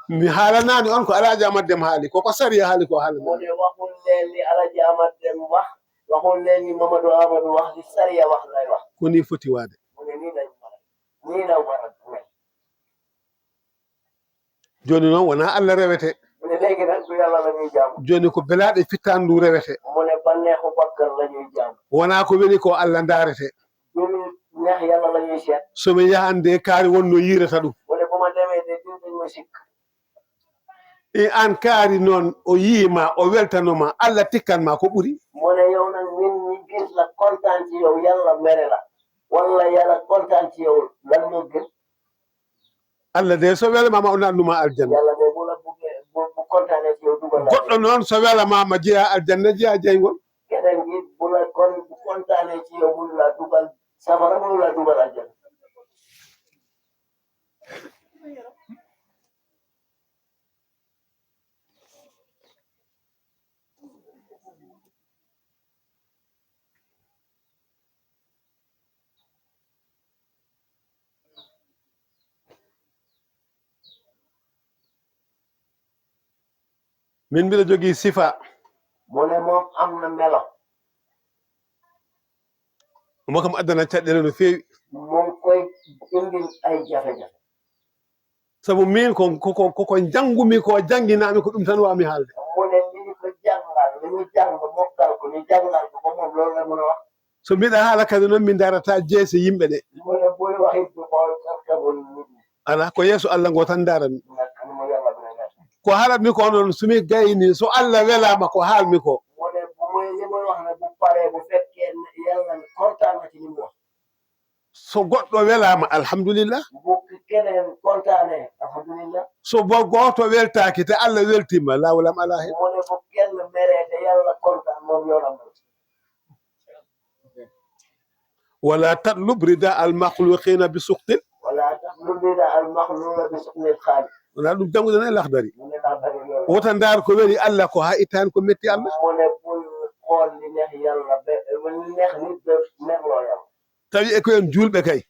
mi haalanani on ko alaji amaddem haali koko sariya haali ko haalana koni foti waade joni noon wona Allah rewete joni ko belaɗe fittandu rewete wona ko weli ko Allah darete somi yahande kaari wonno yirata ɗum e an kaari noon o yiima o weltanoma Allah tikkanma ko ɓuri Allah de so welamama o nannuma aljanna goɗɗo noon so welamama jeeya aljanna jeeya jeygol min mbiɗa jogii sifa moom am na melo mo kam addana caɗɗele no feewi moom koye indin ay jafe-jafe sabu min koko janngumi ko jannginami ko ɗum tan wami haalde mini ko janngal mi janngo mokkal ko mi janngal ko moom loolu la mona wax so mbiɗa haala kadi noon min darata jeese yimɓe ɗe mone boy waxitdu ko sarkabol ala ko yeeso Allah ngo tan darami ko haalatmi ko noon somi gayni so Allah welama ko haalmi ko so goɗɗo welama alhamdulillah so bo goto weltaki te Allah weltima lawalam ala hen wala tatlub rida al makhluqina bi sukhtin wala ɗum jannguɗen e lahdari wota ndar ko weli Allah ko ha ittani ko metti Allah tawi e ko en julɓe kay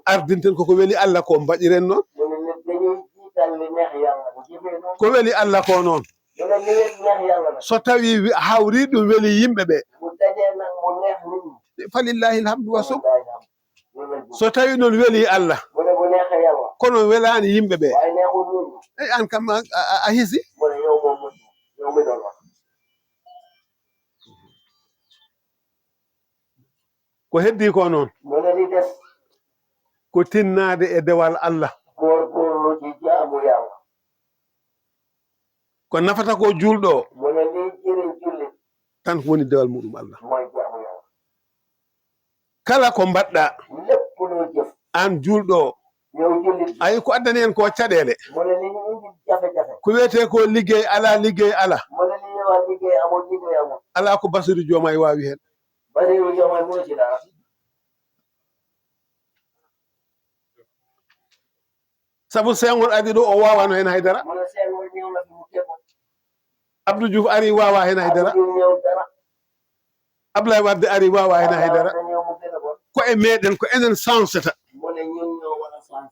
ardinten koko weli Allah ko mbaɗiren noon ko weli Allah ko noon so tawi hawri ɗum weli yimɓe ɓe falillahi alhamdu wa suk so tawi noon weli Allah kono welani yimɓe ɓe ey an kam a hisi ko heddi ko noon ko tinnade e dewal Allah ko nafata ko julɗo tan ko woni dewal muɗum Allah kala ko mbaɗɗa an julɗo ayi ko addani en ko caɗele ko wiyete ko liggey ala liggey ala ala ko Basiru Diomaye wawi hen sabu Senghor adi ɗo o wawano hen haydara Abdou Diouf ari wawa hen haydara Abdoulaye Wade ari wawa hen haydara ko e meɗen ko enen sansata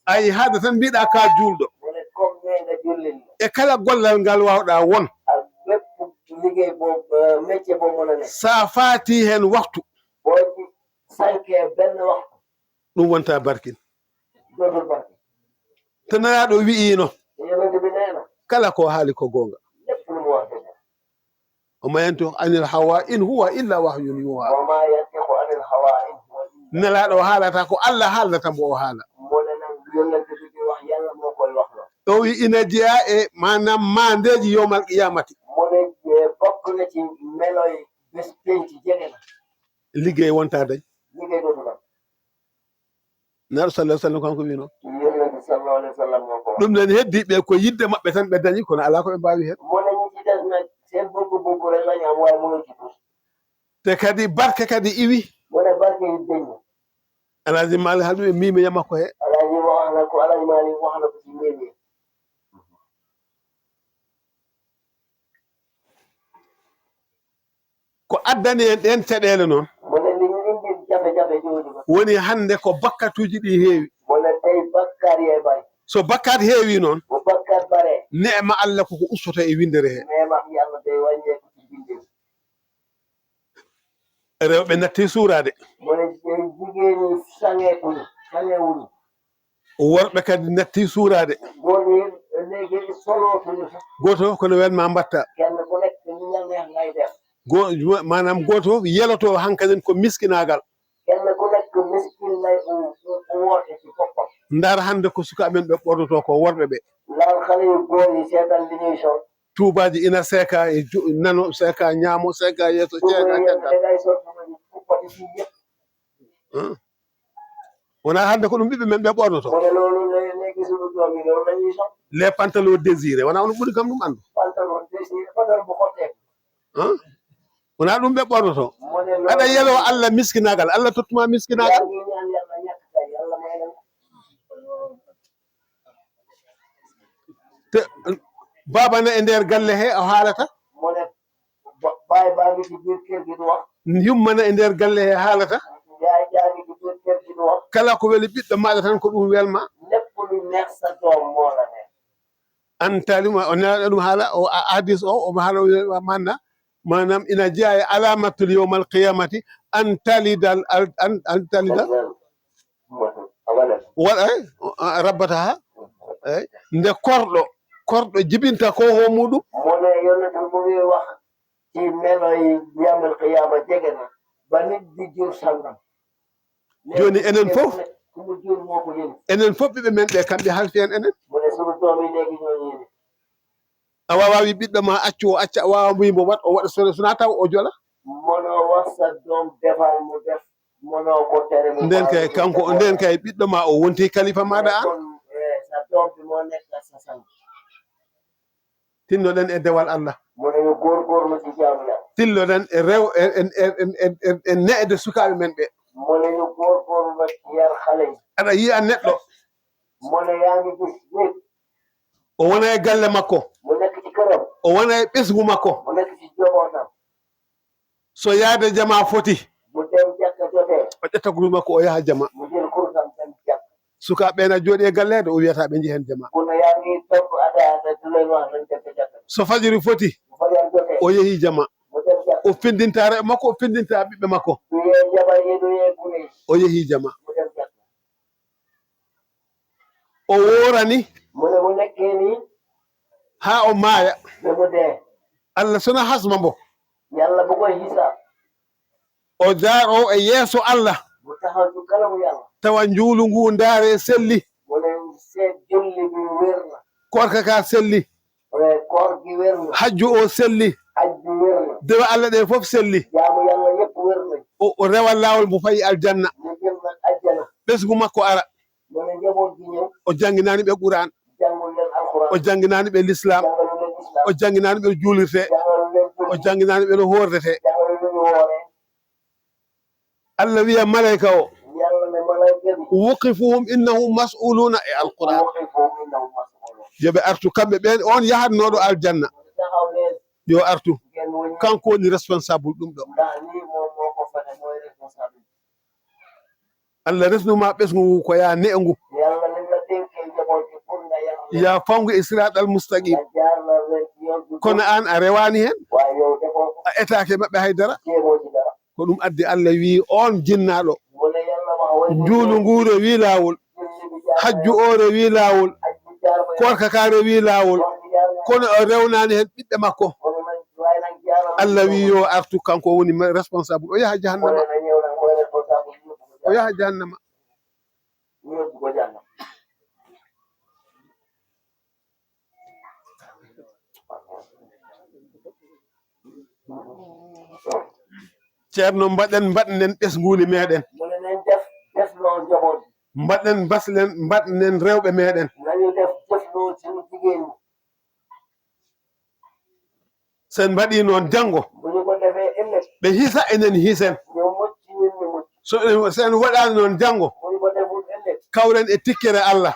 ayi haade tan mbiɗa ka julɗo e kala gollal ngal wawɗa won sa faati hen waktu sanke benn waxtu ɗum wonta barkin dootul barke to nanaɗo wi'ino yonente bi nee na kala ko haali ko gonga lépp lu mu wax dëgg وما ينطق عن الهوى إن هو إلا وحي يوحى wa maa yantiqu anil hawaa in huwa illa nelaɗo haalata ko Allah haaldata mbo o haala mu ne nag yonente bi di wax yàlla moo koy wax la o wi ina jeeya e manam mandeji yowmal qiyamati mu ne bokk na ci meloy bés penc jege na liggey wonta dañ liggéey dootul am naɗo sallah sallam kanko wino yonente sallallahu alayhi wa sallam moo ko wax ɗum nen heddiɓe ko yidde maɓɓe tan ɓe dañi kono ala ko ɓe mbawi hen mu ne ñi ci des nag seen bëgg rek la ñu am waaye mënul ci tus te kadi barke kadi iwi mu ne barke yi deñ na alaji mali haal ɗum e mimi yamakko he alaaji wax na ko alaaji maali wax na ko ci mbir yi ko addani en ɗen caɗele noon mu ne li ñu indi jafe-jafe jooju ko woni hande ko bakkatuji ɗi heewi mu ne tey bakkaar yee bari so bakkat heewi noon bu bakkaar bare neema Allah koko ustoto e windere he neema yàlla day wàññeeku ci bindee rewɓe natti suurade mu ne jigéen ñi sangewuñu worɓe kadi natti suurade góor ñi léegi solootuñu sax goto kono welma mbatta kenn ku nekk ñu la neex ngay def manam goto yeloto hankanen ko miskinagal kenn ku nekk miskin lay woote ci boppam ndar hande ko suka men ɓe ɓornoto ko worɓe ɓe laal xale yu góor yi seetaan li ñuy sol tuubaji ina seeka e nano seeka ñaamo seeka yeeso ceeka caggal dangay sol tubaji fuppati ci yëpp wona hande ko ɗum ɓiɓɓe men ɓe ɓornoto mu ne loolu léegi suñu doom yi loolu la ñuy sol les pantalons désiré wona ono ɓuri kam ɗum andu pantalon désiré pantalon bu xotteeku wona ɗum ɓe ɓornoto mu ne loolu aɗa yelo Allah miskinagal Allah tottuma yaa miskinagal ngi ñaan yàlla ñàkk kay yàlla may na te babana e nder galle he o haalata mu ne baay baa ngi ci biir kër gi du wax yummana e nder galle he haalata yaay jaa ngi ci biir kër gi du wax kala ko weli ɓiɗɗo maɗa tan ko ɗum welma lépp lu neex sa doom moo la neex an talima o nelaɗo ɗum haala o hadis o omo haala manna manam ina jeeya e alamatul yawmal qiyamati an talidal an talida waɗa rabbataha eyi nde korɗo jibinta ko ho muɗum mu ne yonent mu ngi wax ci melo yi yawmal qiyama jege na ba nit di jur sangam joni enen fof ku mu jur moo ko yëni enen fof ɓiɓe men ɓe kamɓe halfi en enen mu ne sunu doom yi léegi ñoo yëni a wawa wi ɓiɗɗo ma accu o acca a wawa mbimo wat o waɗa sona taw o jola mënoo wax sa doom defal mu def mënoo ko tere mu nden kay kanko nden kay ɓiɗɗo ma o wonti kalifa maɗa an sa doom bi moo nekk sa sang tinnoɗen e dewal Allah mu ne ñu góorgóorlu ci jaamu yàlla tilloɗen e rew e ne'de sukaɓe men ɓe mu ne ñu góorgóorlu ci yar xale yi aɗa yiya neɗɗo mu ne yaa ngi gis nit o wona e galle makko mu nekk ci këram o wona e ɓesgu makko mu nekk ci jobootam so yaade jama foti mu dem jàkka jotee o ƴetta guru makko o yaha jama mu jël kursam dem jàkk sukaɓe na jooɗi e gallede o wiyata ɓe jehen jama ku ne yaa ngi topp ataaya du leen wax nañ dem jàkka so fajiri foti bu fajar jotee o yeehi jama mu dem jàkk o findinta reɓe makko o findinta ɓiɓɓe makko du yee jabar yi du yee gune yi o yeehi jama mu dem jàkk o worani mu ne mu nekkee nii ha o maaya ba mu dee Allah sona hasma mbo yàlla bu koy hisaab o jaaro e yeeso Allah bu taxaw ci kanamu yàlla tawa njuulu ngu ndaare selli mu ne seen julli bi wér na korka ka selli koor gi wér na hajju o selli aj bi wér na dewa Allah ɗe fof selli jaamu yàlla yëpp wér nañ o rewa laawol mo fayi aljanna ñu jëm nag ajjana ɓesgu makko ara mu ne njaboot gi ñëw o janginaani ɓe Qur'an jàngul leen alxuraan o janginaani ɓe l'islam jàngalu leen islam o janginaani ɓe juulirte jàngalu leen o janginaani ɓe no hoordete jàngalu lu ñu wooree Allah wiya malayka o yàlla ne malayka bi wuqifuhum innahum mas'uluna e alquran waxi foofu innahum mas'uluun yoɓe artu kamɓe ɓen on yahatnoɗo aljanna taxaw leen yo artu ngeen wëññi kanko woni responsable ɗum ɗo ndax lii moom moo ko fexe mooy responsable Allah resnuma ɓesgu ngu ko ya ne'e ngu yàlla lim la dénkee njaboot gi pour nga yar leen ya fangu e siratal mustaqim nga jaar la leen ci yoon bi kono an a rewani hen waaye yow defoo ko a etake maɓɓe haydara jéemoo ci dara ko ɗum addi Allah wi on jinnaɗo juulu nguure wi laawol hajju ore wi laawol korka kaare wi laawol kono o rewnani hen ɓiɓɓe makko Allah wi yo artu kanko woni responsable o yaha jahannama o yaha jahannama ceerno mbaɗen ɓesguuli meɗen mbaɗen baslen mbaɗnen rewɓe meɗen sen mbaɗi noon janngo ɓe hisa enen hisen sen waɗani noon janngo kawren e tikkere Allah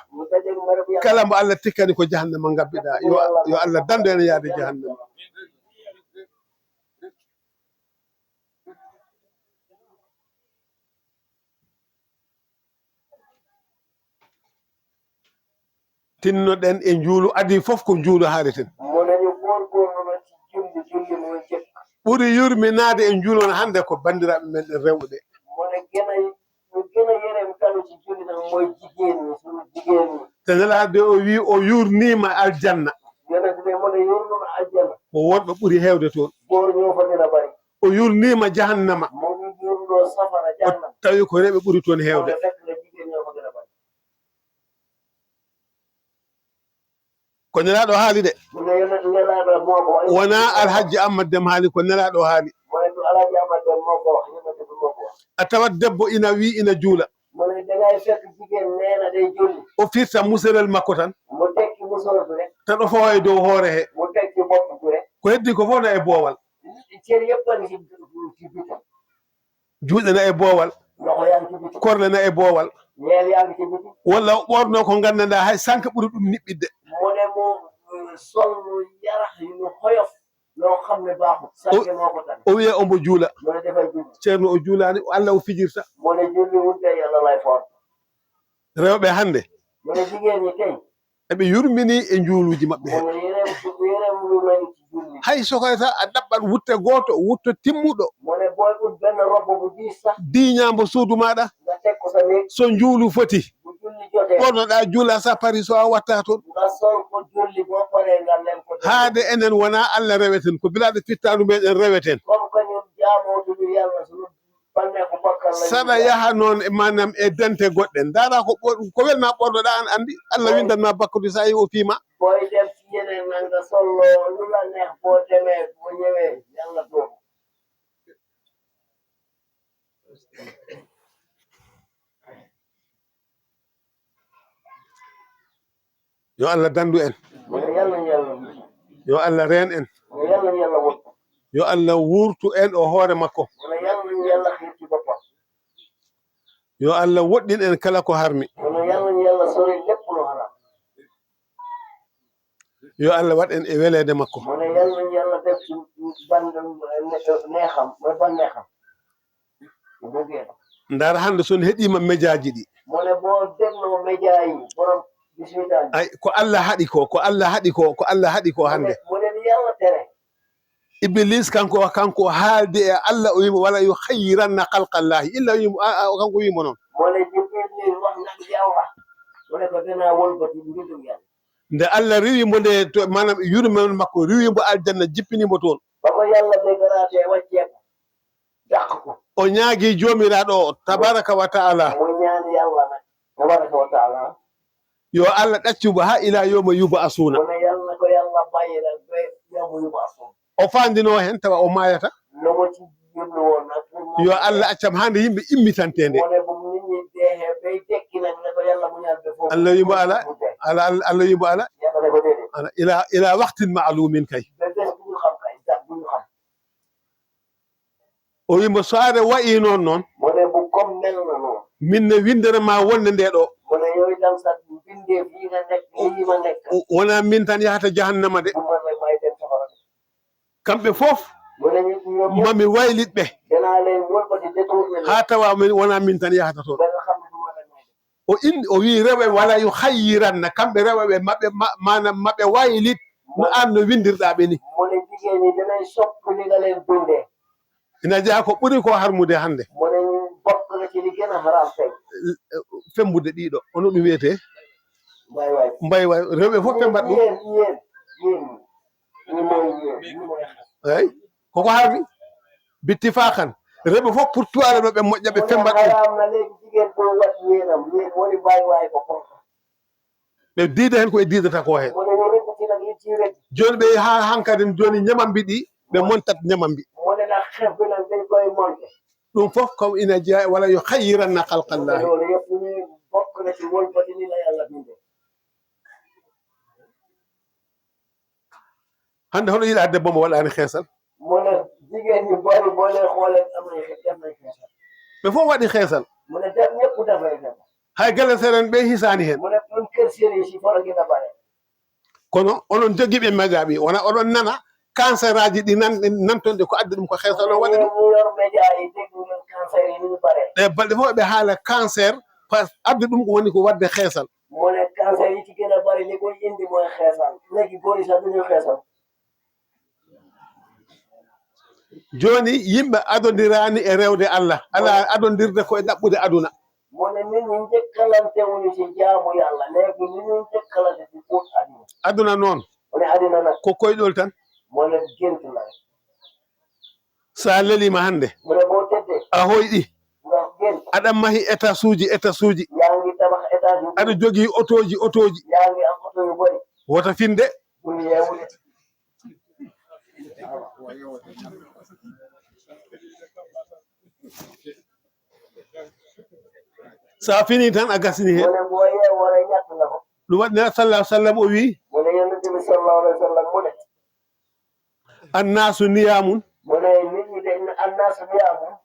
kala mbo Allah tikkani ko jahannama ngabbiɗa yo Allah dandu en yaade jahannama tinnoɗen e njuulu adi fof ko njuulu haaleten ɓuri yurminaade e njuulu on hannde ko banndiraaɓe men ɗen rewɓe ɓe te nelaade o wi o yurniima aljanna ko wonɓe ɓuri heewde toon o yurniima jahannama o tawi ko reɓe ɓuri toon heewde ko nelaaɗo haali de wonaa alhaji Amadou Deme haali ko nelaaɗo haali a tawat debbo ina wi ina juula o firta muserel makko tan tan o fawa e dow hoore he ko heddi ko fof na e boowal juuɗe na e boowal korle na e boowal walla o ɓorno ko nganndanɗaa hay sanke ɓuri ɗum niɓɓidde o wiya ombo juula ceerno o juulaani Allah o fijirta rewɓe hannde eɓe yurmini e njuuluuji maɓɓe he hay sokoyta a ɗaɓɓat wutte gooto wutto timmuɗo diiñaambo suudu maɗa so njuulu foti ɓornoɗa juula sa pari so a watta toon haade enen wona Allah reweten ko bilaɗo fittanu meɗen reweten saɗa yaha noon manam e dente goɗɗen ndaara ko welma ɓornoɗa an andi Allah windanma bakkude sa yi o fiima yo Allah dandu en yo Allah reen en yo Allah wurtu en o hoore makko yo Allah woɗɗin en kala ko harmi yo Allah waɗ en e weleede makko ndaara hannde son heɗima médiaji ɗi ay ko Allah haɗi ko Allah haɗi ko hannde Iblis kanko haalde e Allah o wimo wala yo hayyiranna khalqallahi illa wimo kanko wimo noon nde Allah riwimo nde to manam yurmel makko riwimo aljanna jippinimo toon o ñaagi joomiraɗo o tabaraka wa taala yo Allah ɗaccumo ha ila yoma yuba asuna o fandino hen tawa o mayata yo Allah accam hande yimɓe immitantede Allah yimo ala Allah yimo ala ila waqtin ma'lumin kay o wimo so are wayi noon minne windere ma wonde nde ɗo wona min tan yahata jahannama de kamɓe fof mami waylitɓe ha tawa wona min tan yahata toon o wi rewɓe wala yo hayyiranna kamɓe rewɓe manam maɓe waylit no an no windirɗa ɓe ni ina jeeya ko ɓuri ko harmude hannde fembude ɗiɗo ono ɗum wiyete mbay way rewɓe fof fembat ɗum eyi koko harmi bittifakan rewɓe fof pour tuware ɗo ɓe moƴƴa ɓe fembat ɗum ɓe diida hen koɓe diidata ko hen joni ɓe ha hankadi joni ñamambi ɗi ɓe montat ñamambi ɗum fof comme ina jeeya wala yo hayyiranna kalkallahi hande hono yiɗa debbo mo waɗani heesal ɓe fof waɗi heesal hay gelle seren ɓe hisani hen kono onon jogiiɓe média wona oɗon nana cancer aji ɗi nantonɗe ko addi ɗum ko heesal o waɗi ɗum ɗe balɗe fof ɓe haala cancer addi ɗum ko woni ko wadde heesal joni yimɓe adodirani e rewde Allah ala adodirde koye ɗaɓɓude aduna aduna noon ko koyɗol tan sa lelima hande a hoyɗi aɗa mahi étage uji aɗa jogui otoji wota finde sa fini tan a gasini hen ɗum waɗi nela sallah sallam o wi annasu niyamun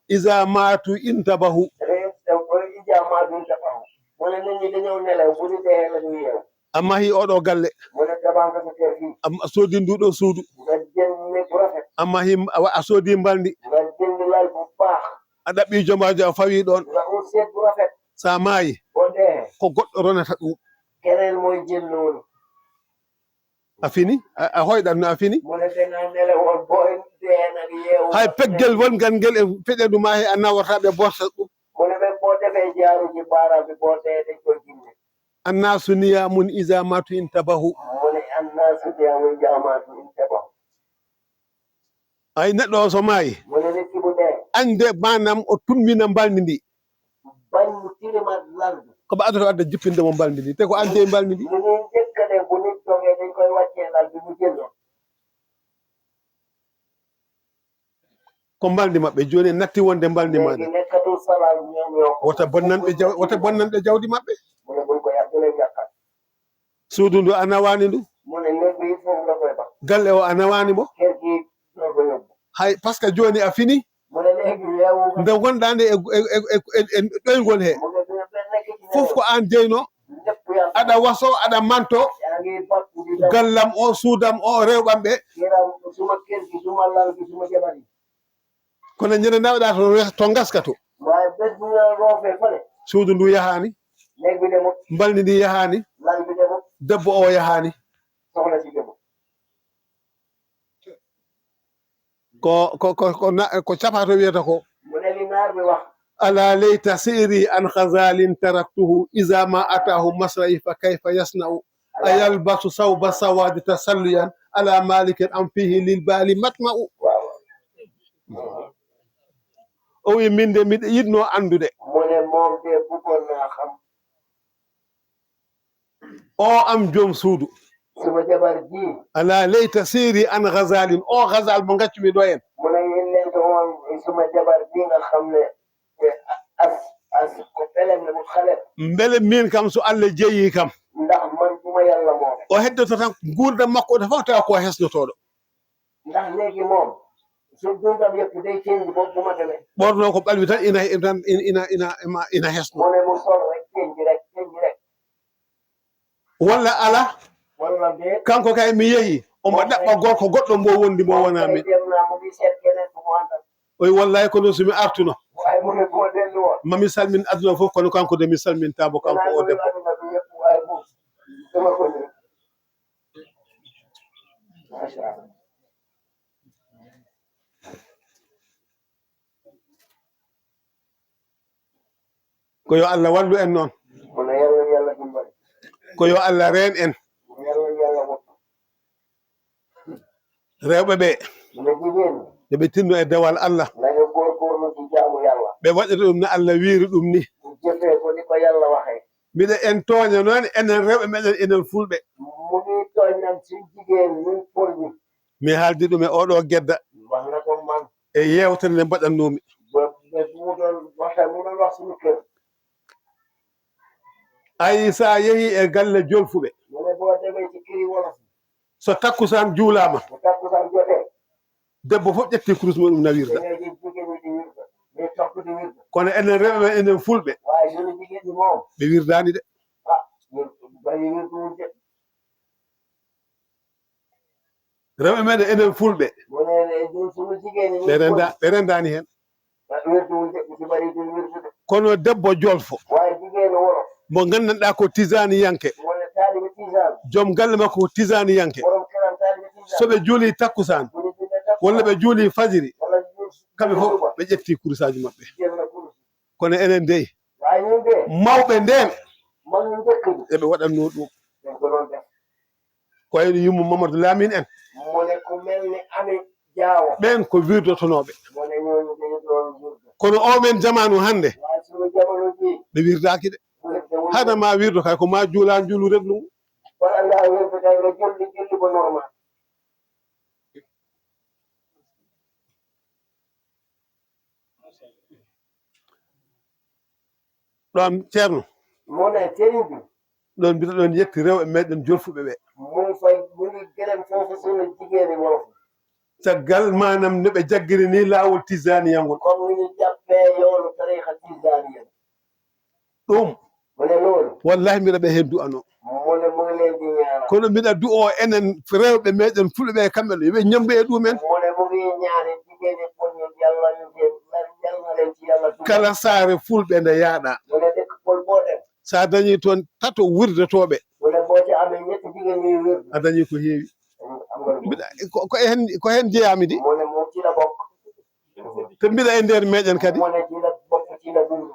isa matu intabahu amma hi oɗo galle a soodi nduɗo suudu amma hi a soodi mbaldi a ɗaɓɓi jomajo a fawi ɗon sa maayi ko goɗɗo ronata ɗum a fini a hoyɗatno a fini hay peggel wongal ngel e feƴandu ma he a nawartaɓe borta ɗum annasu niyamun isa matu intabahu ay neɗɗo o so maayi ande manam o tummina mbaldi ndi koɓe adoto adda jippinde mo mbaldi ndi te ko ande mbaldi ndi ko mbaldi maɓɓe joni natti wonde mbaldi maɗa wota bonnanɓe jawdi maɓɓe suudu ndu a nawani ndu galle o a nawani mo hay par ce que joni a fini nde gonɗa nde e ɗoygol he fof ko an jeyno aɗa waso aɗa manto gallam o suudam o rewɓam ɓe kono ñande nawɗa to gaska to suudu ndu yahani mbaldi ndi yahani debbo o yahani ko capato wiyata ko ala leyta siri an khazalin taraktuhu iza ma atahu masra'i fa kayfa yasna'u ayalbasu sawba sawadi tasalluyan ala malikin am fihi lil bali matma'u o wi minde miɗo yiɗno andude o am joom suudu ala leyta siri an ghazalin o ghazal mo gaccumi ɗo en mbele min kam so Allah jeeyi kam o heddoto tan gurdam makko o fof tawa ko hesnotoɗo ɓorno ko ɓalwi tan ina hesno walla ala kanko kay mi yeehi omo ɗaɓɓa gorko goɗɗo mbo wondi mo wona min oy wallahi ko noon somi artuno mami salmin aduna fof kono kanko de mi salmintamo kanko o debbo ko yo Allah wallu en noon mu ne yàlla dimbali ko yo Allah reen en yàlla wottu rewɓe ɓe mu ne jigéen yo ɓe tinno e dewal Allah nañu góorgóorlu ci jaamu yàlla ɓe waɗata ɗum no Allah wiiri ɗum ni mu jëfee ko ni ko yàlla waxee mbiɗa en tooña noon enen rewɓe meɗen enen fulɓe mu ngi tooñ nag si jigéen ñun pour ñi mi haaldi ɗum e oɗo gedda wax na ko man e yewtere nde mbaɗannoomi mu doon wax suñu kër ayi so a yehii e galle jolfuɓe mu ne boo demee ci këri wolof so takkusaan juulaama bu takkusaan jotee debbo fof ƴetti kurus muɗum nawirda da ngay gis jigéen ñi di wirda di topp di wirda kono enen rewɓe men enen fulɓe waaye ñun jigéen ñi moom ɓe wirdaani de ñun bayi wirduwul de rewɓe meɗen enen fulɓe mu ne ñun suñu jigéen ñi ɓe rendaani heen wirduwul de ci bari di wirdu de kono debbo jolfo waaye jigéenu wolof mo nganndanɗaa ko tisani yanke mu ne taalibe tisane joom galle makko ko tisani yanke borom këram taalibe tisane so ɓe juulii takkusaan mu ne dina takk walla ɓe juulii fajiri wala ñun kamɓe fof ɓe ƴettii kurusaaji maɓɓe jël na kurus kono enen dey waaye ñun de mawɓe ndeen mag ñu njëkk ñi eɓe waɗannoo ɗum dañ ko doon def ko wayno yummo Mamadou Lamine en mu ne ku mel ni Ami Jaawo ɓen ko wirdotonooɓe mu ne ñooñu dañu doon wirda kono o men jamanu hannde waaye suñu jamono ji ɓe wirdaaki de wirdewul hada ma wirdo kay ko ma juula juulu reglu ngu wala ngaa wirda kay nga julli ba normal ɗon ceerno mu ne sëriñ bi ɗon mbiɗa ɗon yetti rewɓe meɗen jolfuɓe ɓe mu ngi fay mu ngi gërëm foofu suñu jigéeni wolof caggal manam no ɓe jaggiri ni laawol tisaniyangol comme ni ñu jàppee yoonu tarixa tijaaniya ɗum mu ne loolu wallahi mbiɗa ɓe heen du'ano mu ne mu ngi leen di ñaanal kono mbiɗa du'o enen rewɓe meɗen fulɓe ɓe kamɓe ɗo yoɓe ñambe e ɗumen mu ne mu ngi ñaani jigéeni pour ñu yàlla ñu yàlla leen ci yàlla dugal kala saare fulɓe nde yaaɗa mu ne dëkk pol boo dem sa dañi toon tato wirdotoɓe mu ne boo ci amee ñetti jigéen ñuy wér a dañi ko heewi am nga mbiɗa ko hen jeeyami di mu ne moom ci la bokk te mbiɗa e nder meɗen kadi mu ne ci la bokk ci la dund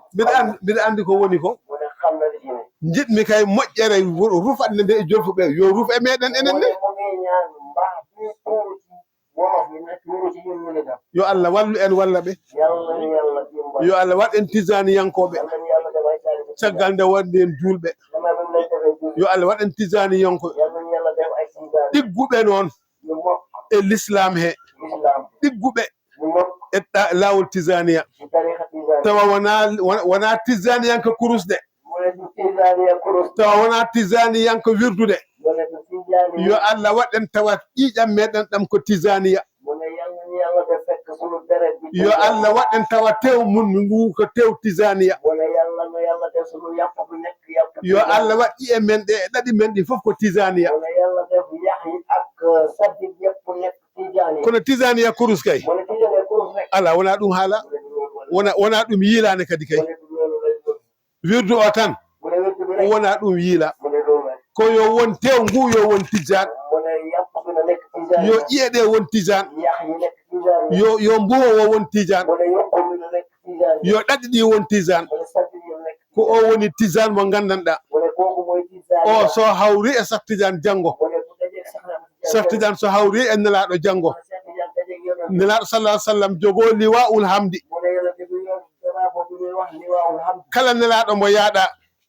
mbiɗa andi ko woni ko mu ne xam na li ci ne jiɗmi kay moƴƴere rufatde nde e jolfuɓe yo ruf e meɗen enen mu ne ne mu ngi ñaan mbaax bi tuuru ci wolof yi ne tuuru ci ñun ñu ne tam yo Allah wallu en walla ɓe yàlla ñu yàlla dimbal yo Allah waɗ en tisaniyankoɓe yàlla ñu yàlla defay taalibe caggal nde waɗi en julɓe dama bi mu lay defee julli yo Allah waɗ en tisaniyankoɓe yàlla ñu yàlla def ay tijaani ɗigguɓe noon ñu mokk e l'islam he l'islam ɗigguɓe ñu mokk e laawol tisaniya ci tarixa tijaani tawa wona tisaniyanka kurusde mu ne du tijaaniya kurus tawa wona tisaniyanka wirdude mu ne du tijaani yo Allah waɗen tawa ƴiiƴam meɗen ɗam ko tisaniya mu ne yàlla ñu yàlla def fekk suñu deret bi yo Allah waɗen tawa tew mun ngu ko tew tisaniya mu ne yàlla def suñu yàpp bi nekk yàpp yo Allah waɗ ƴi'e men ɗe e ɗaɗi men ɗi fof ko tisaniya mu ne yàlla def yax yi ak saddi yëpp nekk tijaani kono tisaniya kurus kay mu ne tijaani kurus rek ala wona ɗum haala wona ɗum yiilane kadi kay mu ne du loolu lay doon wirdu o tan mu ne wettu bi rek wona ɗum yiila mu ne loolu rek ko yo won tew ngu yo won tijan mu ne yàpp bi na nekk tijaani yo ƴi'e ɗe won tijan yax yi nekk tijaani yo mbuho o won tijan mu ne yokku bi na nekk tijaani yo ɗaɗi ɗi won tijan mu ne saddi yi nekk ko o woni tijan mo gandanɗa mu ne kooku mooy tijaani o so hawri e Cheikh Tidiane janggo mu ne bu dajee saxna Cheikh Tidiane so hawri e nelaɗo janggo nelaɗo sallah sallam jogo liwaul hamdi mu ne yonent bi yoon dara bo bi ñuy wax liwaawul hamd kala nelaɗo mo yaaɗa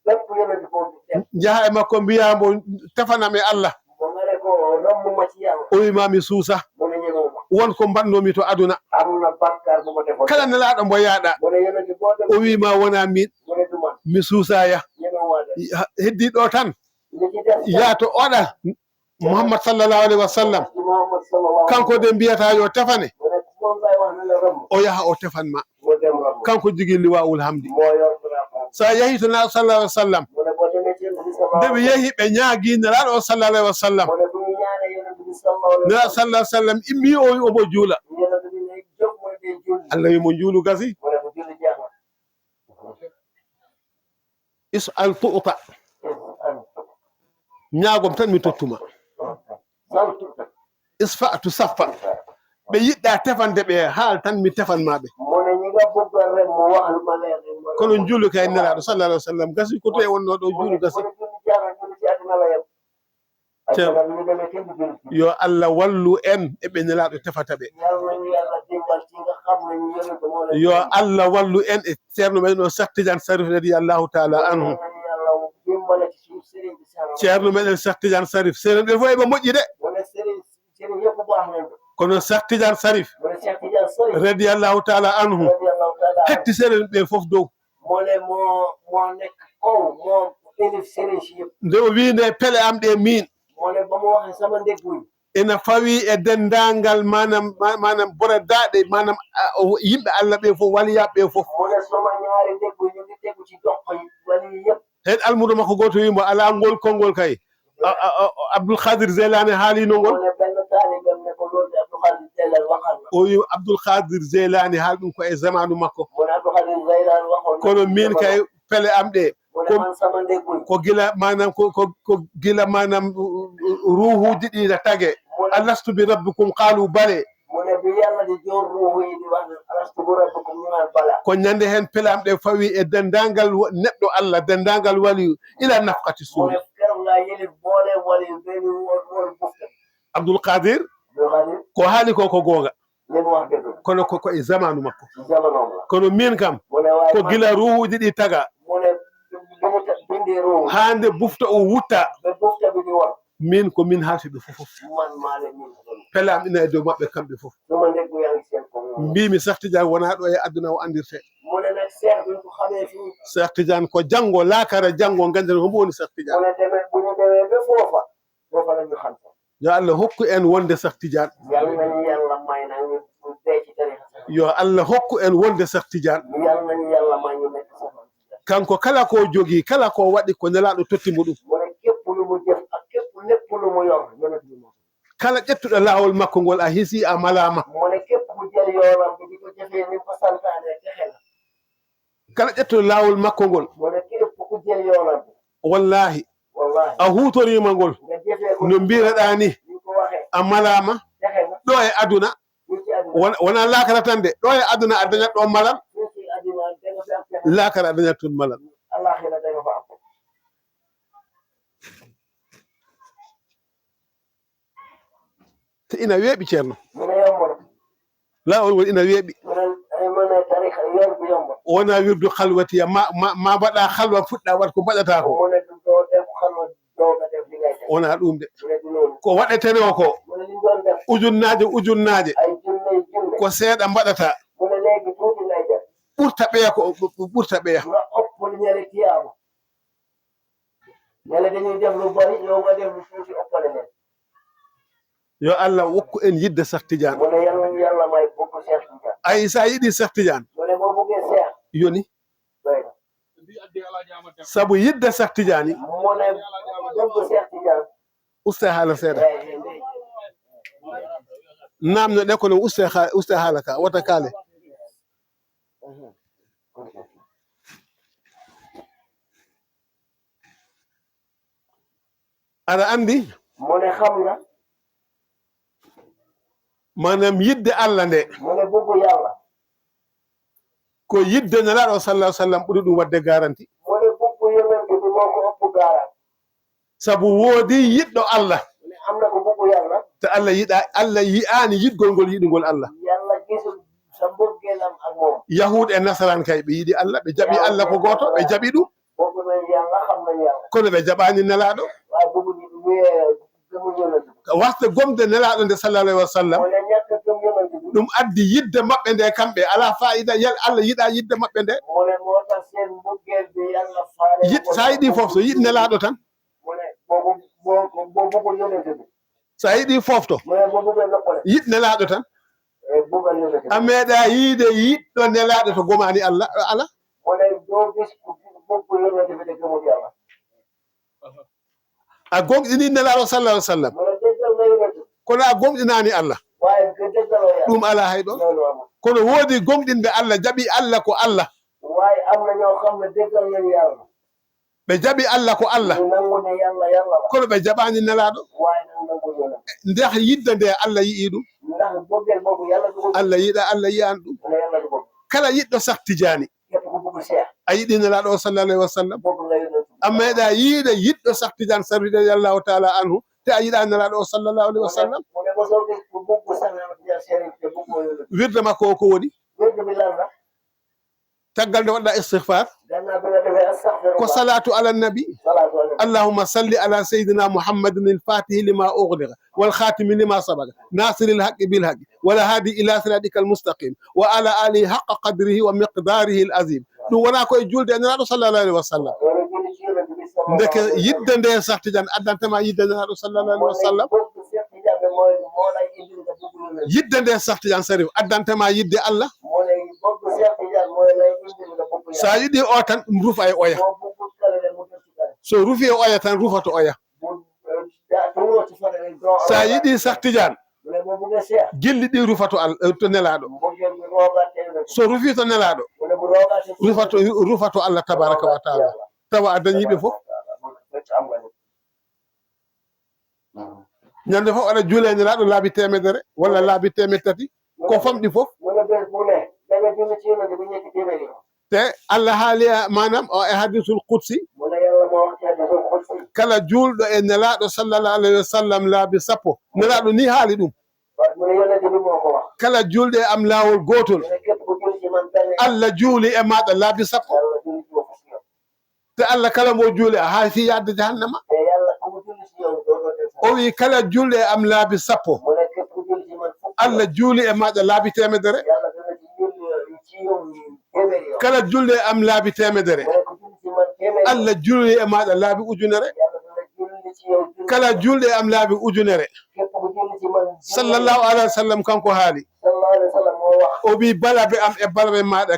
lépp yonent boobu def jaha e makko mbiyamo tefanam e Allah mo ngare ko romb ma ci yàlla o wimami suusa mu ne ñemewuma wonko mbannomi to aduna am na bàkkaar bu ko defoon kala nelaɗo mo yaaɗa mu ne yonent boo dem o wima wona min mu ne du man mi suusaya ñemewuma def heddi ɗo tan li ci def yaato oɗa Muhammad sallallahu alaihi wasallam ci Muhammad sallallahu kanko de mbiyata yo tefane mu ne moom lay wax ne la romb o yaha o tefanma mu dem romb kanko jogui liwaul hamdi moo yor drapeau sa yeehi to naɗo sallallahu alaihi wasallam mu ne boo demee ci yonent bi sallallahu nde ɓe yeehi ɓe ñaagui nelaɗo o sallallahu alaihi wasallam mu ne bu ñu ñaanee yonent bi sallallahu nelaɗo sallallahu alaihi wasallam immi o wi omo juula yonent bi ne jóg mu ne day julli Allah wimo juulu gasi mu ne bu julli jeex na is'al tu'ta ñaagom tan mi tottuma isfa'tu saffa ɓe yiɗɗa tefande ɓe haal tan mi tefanmaɓe mu ne ñi nga bëgg rek mu wax lu ma leer ma kono juulu kay nelaaɗo sallallahu alaihi wasallam gasi ko to e wonno ɗo juulu gasi yo Allah wallu en e ɓe nelaaɗo tefata ɓe yo Allah wallu en e ceerno men o Cheikh Tidiane Sarif radiyallahu ta'ala anhu ceerno men Cheikh Tidiane Sarif seren ɓe fof eɓe moƴƴi de kono Cheikh Tidiane Sarif radiyallahu ta'ala anhu hetti seren ɓe fof dow nde o wi nde pele am ɗe min ina fawi e dendangal manam boredaɗe manam yimɓe Allah ɓe fof waliyaɓe ɓe fof hen almudo makko goto wimo ala ngol konngol kay Abdoul Khadir Zeylani haalino ngol o wi Abdoul Khadir Zeylani haal ɗum ko e zamanu makko kono min kay pele am ɗe ko gila manam ko gila manam ruhuji ɗi tage alastu bi rabbikum qalu bale ko ñande hen pelam ɗe fawi e dendangal neɗɗo Allah dendangal wali ila nafqati suuri Abdoul Qadir ko haali ko gonga kono ko e zamanu makko kono min kam ko gila ruhuji ɗi taga hande bufta o wutta min ko min haalti ɓe fof pelam ina e dow maɓɓe kamɓe fof mbimi Cheikh Tidiane wona ɗo e aduna o andirte Cheikh Tidiane ko janngo laakara janngo ganden hombo woni Cheikh Tidiane yo Allah hokku en wonde Cheikh Tidiane yo Allah hokku en wonde Cheikh Tidiane kanko kala ko jogi kala ko waɗi ko nelaɗo tottimo ɗum kala ƴettuɗo laawol makko ngol a hisi a malama kala ƴettuɗo laawol makko ngol wallahi a hutorima ngol no mbireɗa ni a malama ɗo e aduna wona laakara tan de ɗo e aduna a dañat ɗo malal laakara a dañat toon malal te ina weeɓi ceerno laawol ngol ina weeɓi wona wirdu halwatiya ma mbaɗa halwa fuɗɗa wat ko mbaɗata ko wona ɗum de ko waɗeteno ko ujunnaje ko seeɗa mbaɗata ɓurta ɓeya ko ɓurta ɓeya yo Allah wokku en yidde Cheikh Tidiane ay sa yiɗi Cheikh Tidiane yoni sabu yidde Cheikh Tidiane usta haala seeɗa namno ɗe kono usta haala ka wata kaale aɗa andi manam yidde Allah nde ko yidde nelaɗo sallallahu alaihi wasallam ɓuri ɗum wadde garanti sabu woodi yiɗɗo Allah te Allah yi'ani yiɗgol ngol yiɗugol Allah yahude e nasaran kay ɓe yiɗi Allah ɓe jaɓi Allah ko goto ɓe jaɓi ɗum kono ɓe jaɓani nelaɗo wasde gomde nelaɗo nde sallallahu alaihi wasallam ɗum addi yidde maɓɓe nde kamɓe ala fa'ida yal Allah yiɗa yidde maɓɓe nde sa yiɗi fof so yiɗ nelaɗo tan sa yiɗi fofto yiɗ nelaɗo tan a meeɗa yiide yiɗɗo nelaɗo to gomani Allah ala a gomɗini nelaɗo sallallahu alaihi wasallam kono a gomɗinani Allah ɗum ala hay ɗon kono woodi gomɗinɓe Allah jaɓi Allah ko Allah ɓe jaɓi Allah ko Allah kono ɓe jaɓani nelaɗo ndex yidde nde Allah yi'i ɗum Allah yiɗa Allah yi'ani ɗum kala yiɗɗo Cheikh Tidiane yiɗi nelaɗo sallallahu alaihi wasallam bëgg nga yonent bi a meeɗa yiide yiɗɗo Cheikh Tidiane Sarr radiyallahu taala anhu te a yiɗa nelaɗo sallallahu alaihi wasallam mu ne mosoo gis ku bëgg Cheikh Tidiane Chérif te bëggoo yonent bi wirde makko o ko woni wérd bi lan la taggal nde waɗɗa istighfar gannaaw bi nga defee astaghfirullah ko salatu ala nabi salaatu ala nabi اللهم صل على سيدنا محمد الفاتح لما أغلق والخاتم لما سبق ناصر الحق بالحق والهادي إلى صراطك المستقيم وعلى آله حق قدره ومقداره العظيم ɗum wona koye julde nelaɗo sallallahu alaihi wasallam loolu julli ci yonent bi sallallahu ndeke alayhi wa sallam. yidde nde Cheikh Tidiane addantema yidde nelaɗo sallallahu alaihi wasallam bëgg Cheikh Tidiane mooy moo lay indil nga bëgg yonent bi yidde nde Cheikh Tidiane Sarif addantema yidde Allah moo lay bëgg Cheikh Tidiane mooy lay indil nga bëgg sa yiɗi o tan ɗum rufa e oya moo bëgg kala de mu def ci kala so rufi e oya tan rufato oya bu tuuroo ci fane rek doo sa yiɗi Cheikh Tidiane mu ne moo bëgg Cheikh gilli ɗi rufato to nelaɗo mbëggeel bi roogaate yonent bi so rufi to nelaɗo mu ne bu roogaate ci rufato Allah tabaraka wa taala tawa a dañiɓe fof am nga ñande fof aɗa juule nelaɗo laabi temedere walla laabi temed tati ko famɗi fof mu ne bés bu ne danga julli ci yonent bi ñetti téeméeri yoon te Allah haali manam o e hadisul qudsi mu ne yàlla moo wax ci hadiisul qudsi kala juulɗo e nelaɗo sallallahu alayhi wa sallam laabi sappo nelaɗo ni haali ɗum mu ne yonent bi moo ko wax kala juulɗo e am laawol gotol mu ne képp ku julli ci man benn Allah juuli e maɗa laabi sappo yàlla julli ci yow fukki yoon te Allah kala mo juuli a haa fi yadde jahannama te yàlla ku mu julli ci yow doo doo dem sa o wi kala juulɗo e am laabi sappo mu ne képp ku julli ci man fukki Allah juuli e maɗa laabi temedere yàlla dana ci julli ci yow téeméeri yoon kala juulɗo e am laabi temedere mu ne ku julli ci man téeméeri yoon Allah juuli e maɗa laabi ujunere yàlla dana julli ci yow julli kala juulɗo e am laabi ujunere képp ku julli ci man sallallahu alayhi wa sallam kanko haali sallallahu alayhi wa sallam moo wax o wi balaɓe am e balaɓe maɗa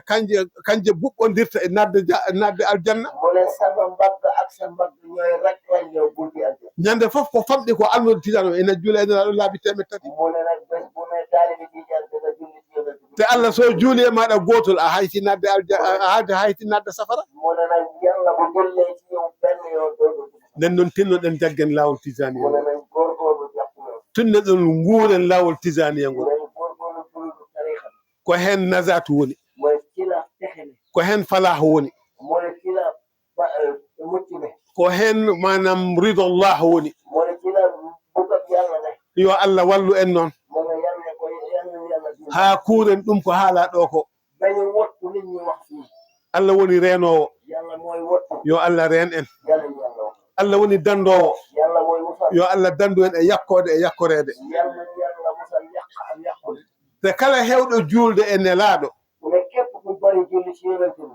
kanje buɓɓodirta e nadde aljanna mu ne sama mbagg ak sa mbagg ñooy rek lañ yow bunti aljanna ñande fof ko famɗi ko almudo Tidiane o ene juula e nelaɗo laabi temed tati mu ne nag bés bu ne taalibe Tijaan dana julli ci yonent bi te Allah so juuli e maɗa gotol a hayti nadde a hayti nadde safara mu ne nag yàlla bu jullee ci yow benn yoon doo doo nden noon tinnoɗen jaggen lawol tijaniyel mu ne ngol nañ góorgóorlu jàpp loolu tinnoɗen nguuren lawol tijaniyel mu ngol ne góorgóorlu buludu tarixa bi ko hen najatu woni mooy ci la texene ko hen falah woni mu ne ci la mucc ne ko hen manam ridallah woni mu ne ci la bugab yàlla ne yo Allah wallu en noon mu ne yàlla ko yàlla dund ha kuuren ɗum ko haala ɗo ko dañu wottu nit ñi wax fii Allah woni reenowo yàlla mooy wottu yo Allah reen en yàlla ñu yàlla wax Allah woni dandowo yàlla mooy musal yo Allah dandu en e yakkode e yakkorede yàlla musal yàq ak yàqul te kala hewɗo juulde e nelaɗo mu ne képp ku bari julli ci yonent bi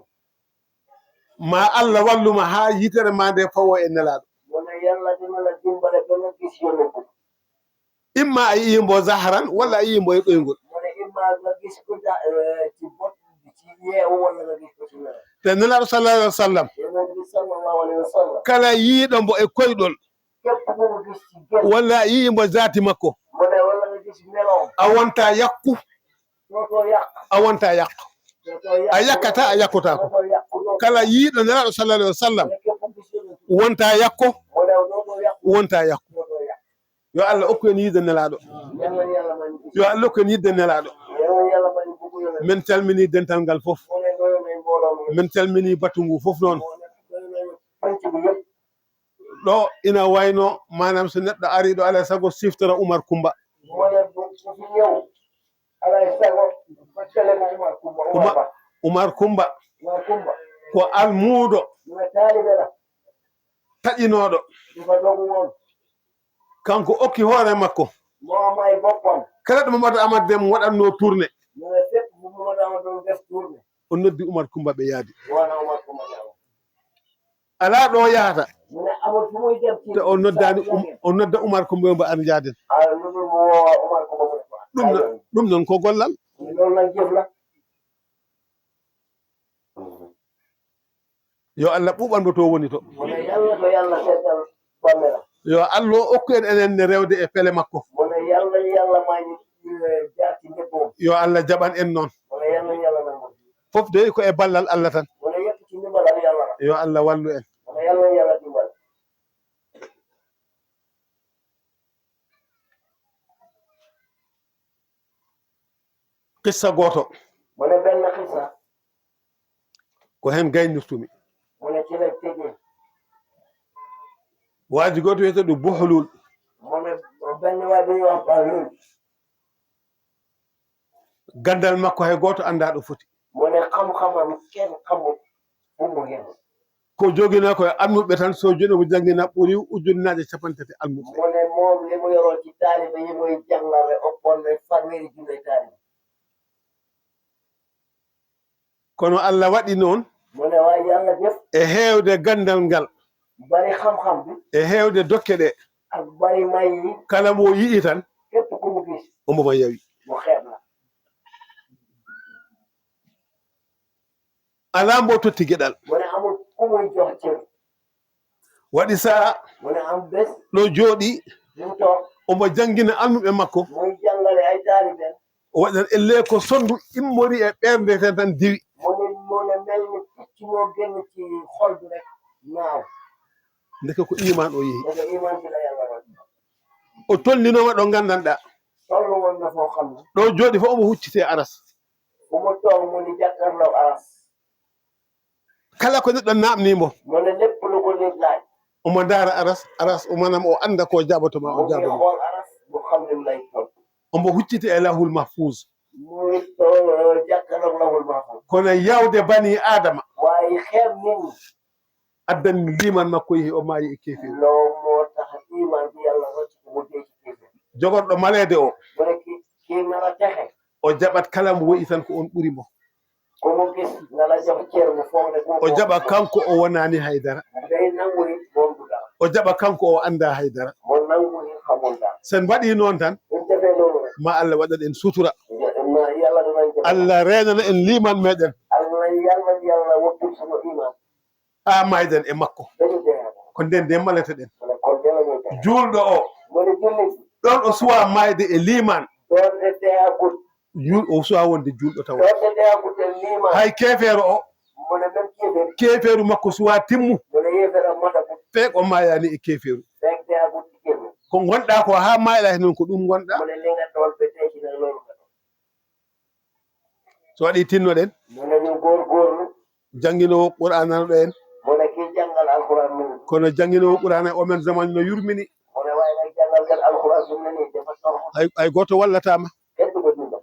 ma Allah walluma ha yitere ma nde fawo e nelaɗo mu ne yàlla dina la dimbale ba nga gis yonent bi imma a yiyimbo zahran walla a yiyimbo e ɗoygol mu ne imma nga gis ko ci bot ci yeewu walla nga gis ko ci nelaw te nelaɗo sallallahu alaihi wa sallam yonent bi sallallahu alayhi wa sallam kala yiiɗo mbo e koyɗol képp ku mu gis ci gën walla a yiyimbo zati makko mu ne walla nga gis meloom a wonta yakku dootoo yàq a wonta yakku dootoo yàq a yakkata a yakkotako dootoo yàq dootoo kala yiiɗo nelaɗo sallallahu alaihi wa sallam mu ne képp ku gis yonent bi wonta yakko mu ne dootoo yàq wonta yakku dootoo yàq yo Allah okku en yiide nelaɗo yàlla yàlla may gis yo Allah okku en yiide nelaɗo yàlla may bugg yonent min calmini dental ngal fof mu ne doyo nay mbooloo mi min calmini batu ngu fof noon mu ne doyo nay penc bi yëpp ɗo ina wayno manam so neɗɗo ari ɗo alay sago siftora Oumar Coumba mu ne bu fi ñëw alay sago faccale mo Oumar Coumba Oumar Ba Oumar Coumba Oumar Coumba ko almuuɗo mu ne taalibe la taƴinoɗo difa dogu noon kanko okki hoore makko moo may boppam kala ɗo Mamadou Amad Deme waɗatno tourné mu ne fépp bu mu dama doon def tourné o noddi Oumar Coumba ɓe yaadi wana Oumar Coumba ñaama ala ɗo yahata mu ne amul fu muy dem ci te o nodda Oumar Coumba mbo an jaaden lu dul mu woowa Oumar Coumba mu ne ko ɗum noon ko gollal loolu nag jëf la yo Allah ɓuɓanmo to woni to mu ne yàlla ko yàlla seetal balle la yo Allah okku en enenne rewde e pele makko mu ne yàlla may ñu jaar ci ndëggoom yo Allah jaɓan en noon mu ne yàlla may moom fof de ko e ballal Allah tan mu ne yëpp ci ndimbalal yàlla la yo Allah wallu en mu ne yàlla dimbal qissa goto mu ne benn xisa ko ko hen gaynirtumi mu ne ci la tëjee waaji goto wiyete ɗo bohlul mu ne benn waay bu ñuy wax Bahlul gandal makko hay goto anda ɗo foti mu ne xam-xamam kenn xamul fu mu yem ko jogina koye almuɓe tan so joni mo jangguina ɓuuri ujunnaje capantati almuɓe mu ne moom li mu yoroon ci taalibe yi muy jàngale ëppoon na fanweeri junne taalibe kono Allah waɗi noon mu ne waaye yàlla def e heewde gandal ngal bari xam-xam bi e heewde dokke ɗe ak bari may yi kala mo yiɗi tan képp ku mu gis omboma yawi mu xeeb la ala mbo totti gueɗal mu ne amul ku muy jox cër waɗi saha mu ne am bés ɗo jooɗi mu toog omo jangguina almuɓe makko muy jàngale ay taalibe o waɗan elle ko sondu immori e ɓerde ten tan diwi mu ne mel ni picc moo génn ci xol bi rek ñaaw ndeke ko iman o yeehi daga iman bi la yàlla rek o tolninoma ɗo gandanɗa tollu woon na foo xam ne ɗo jooɗi fof omo huccite aras fu mu toog mu ni jàkkaarloo aras kala ko neɗɗo namnimo mu ne lépp lu ko nit laaj omo daara aras o manam o anda ko jaɓotoma mu o ngi jaɓotoma xool aras bu xam lim lay toll omo huccite e lahul mahfouz muy jàkkaarloo lahul mahfuz kono yawde bani adama waaye xeeb nit ñi addani liman makko yeehi o maayi e kefiri loolu moo tax iman bi yàlla rocc ko mu dee ci kéeféer jogorɗo malede o mu ne kii na la texe o jaɓat kala mo woyi tan ko on ɓuurimo ko mu gis na la jox cër mu foog ne o jaɓa kanko o wonani haydara day nangu it moom du dara o jaɓa kanko o anda haydara mo nangu it xamul dara sen mbaɗi noon tan buñ defee loolu rek ma Allah waɗan en sutura yàlla danañ def Allah renana en liman meɗen yàlla wattul sama iman ha mayden e makko dañu dee ko nden nde maleteɗen mu ne kon de la ñuy dee julɗo o mu ne jullit ɗon o suwa mayde e liman doon de deeagut o suwa wonde julɗo tawa doon de deeagut e liman hay kefeero o mu ne même kéeféer kefeeru makko suwa timmu mu ne yéeféer matagut feek o mayani e kefeeru fekk deeagut ci kéeféer ko gonɗa ko ha mayɗa hen noon ko ɗum gonɗa mu ne li nga doon ba tey ci nag loolu nga doon so waɗi tinnoɗen mu ne ñu góorgóorlu jangguinowo qur'ananoɗo en mu ne kii jàngal alxuraan mi kono jangguinowo qur'ana omen zaman no yurmini mu ne waaye nag jàngal kat alxuraan fi mu ne nii dafa torox hay goto wallatama kenn du ko dundal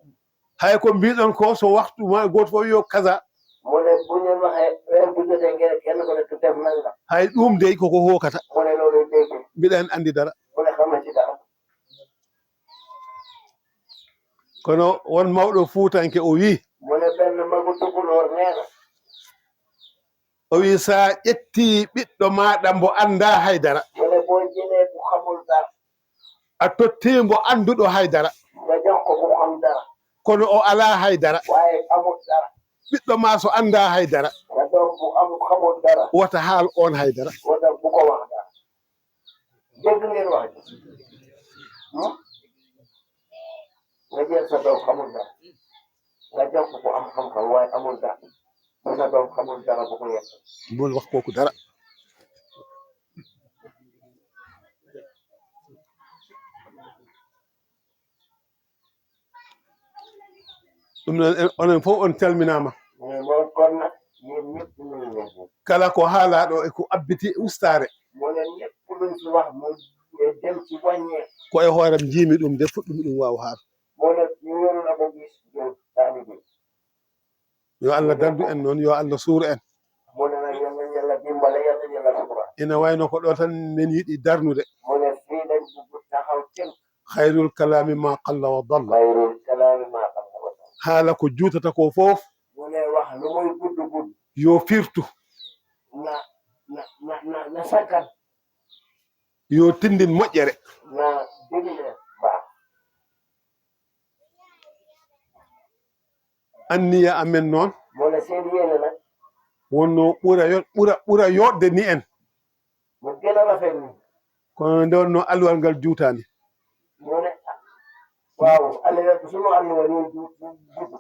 hay ko mbiɗon ko so waktu ma goto fof yo kaza mu ne bu ñu waxee weer bu jotee ngeen kenn ko nekk def nangam hay ɗum dey koko hokata mu ne loolu dégg mbiɗa hen andi dara mu ne xam na ci dara kono won mawɗo fuutanke o wi mu ne benn magu tukulóor nee na o wi sa ƴetti ɓiɗɗo maɗa mbo anda haydara mu ne boo jëlee bu xamul dara a tottimbo anduɗo haydara nga jox ko bu xam dara kono o ala haydara waaye amul dara ɓiɗɗo ma so anda haydara nga doon bu amul xamul dara wota haal on haydara wala bu ko wax dara dégg ngeen wax ji nga jël sa doom xamul dara nga jox ko am xam-xam waaye amul dara sa doom xamul dara bu ko yegg bul wax kooku dara ɗum noon onon fof on calminama mais moom kon nag yéen ñëpp nuyu ngeen kala ko haalaɗo e ko abbiti ustare mu ne ñëpp luñ ci wax mu dem ci wàññee ko e hooram jiimi ɗum de fuɗɗumi ɗum wawa haar mu ne ñu yoru la ko gis ñun taalibe yo Allah dandu en noon yo Allah suura en mu ne nag yàlla dimbale yàlla sutura ina wayno ko ɗo tan men yiɗi darnude mu ne fii lañ bugg taxaw tënk hayrul kalami ma qalla wa dalla xayrul kalaami maa qalla wa dalla haala ko juutata ko fof mu ne wax lu muy gudd gudd yo firtu na sakkan yo tindin moƴƴere na digle baax anniya amen noon mu ne seen yéene nag wonno ɓura yoɗde ni en mu gën a rafet ni kono nde wonno alluwal ngal juutani mu ne waaw alluwa sunu alluwa ni gudd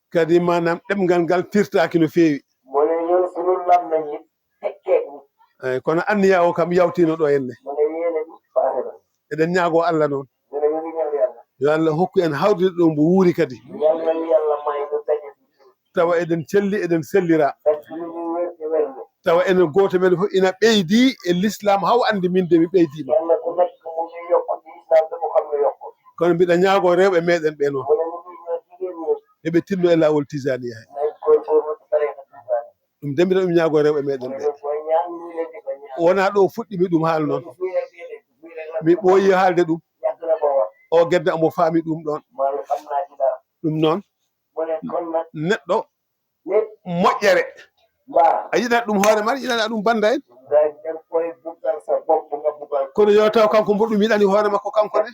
kadi manam ɗemgal ngal firtaki no feewi mu ne ñun sunu lam nañi tekkeeku eyyi kono anniya o kam yawtino ɗo henne mu ne yéene ɗi faate na eɗen ñaago Allah noon mu ne ñu ngi ñaan yàlla yo Allah hokku en hawride ɗo mbo wuuri kadi yàlla may ñu daje tawa eɗen celli eɗen sellira fekk tawa enen goto men fof ina ɓeydi e l'islam haw andi min de mi ɓeydima kono mbiɗa ñaago rewɓe meɗen ɓe noon eɓe tinno e lawol tisania he ɗum de mbiɗa ɗum ñaago rewɓe meɗen ɓe wona ɗo fuɗɗimi ɗum haal noon mi ɓooyi haalde ɗum o guedde omo faami ɗum ɗon ɗum noon neɗɗo moƴƴere a yiɗat ɗum hoore ma yiɗana ɗum banda en kono yo taw kanko mbo ɗum yiɗani hoore makko kanko ne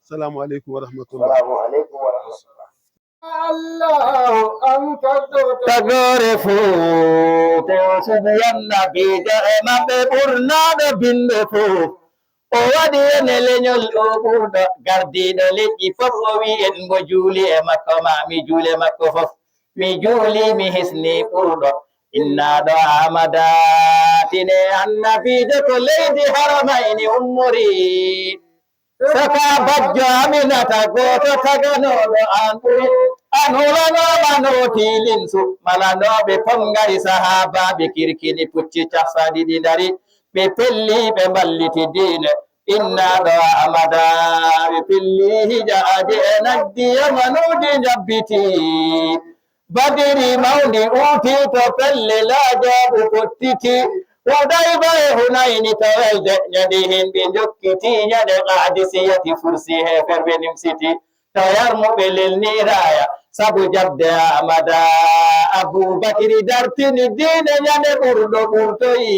salamu aleykum wa rahmatullah Allahu tagore fu te yanna biide e maɓɓe ɓurnaɓe binde fu o waɗi ene leñol ɗo ɓurɗo gardiɗo leƴƴi fof o wi en mo juuli e makko ma mi juule makko fof mi juuli mi hisni ɓurɗo innaɗo amada tine annabijo ko leydi haramayni ummori saka bajjo aminata goto taganoɗo an ɓuri an hulanoɓa no tilinsu malanoɓe pongari sahabaɓe kirkini pucci casa ɗiɗi dari ɓe pelli ɓe mballiti diine innaɗo amada ɓe pelli hijaadi e nagdi yamanudi jabbiti badiri mawdi uuti to pelle laajaɓu pottiti Hudayba e Hunayni to welde ñande himɓe jokkiti ñande Qadisiyati fursi heferɓe nimsiti to yarmuɓe lelniraya sabu jabde amada Aboubakri dartini diine ñande ɓurɗo ɓurtoyi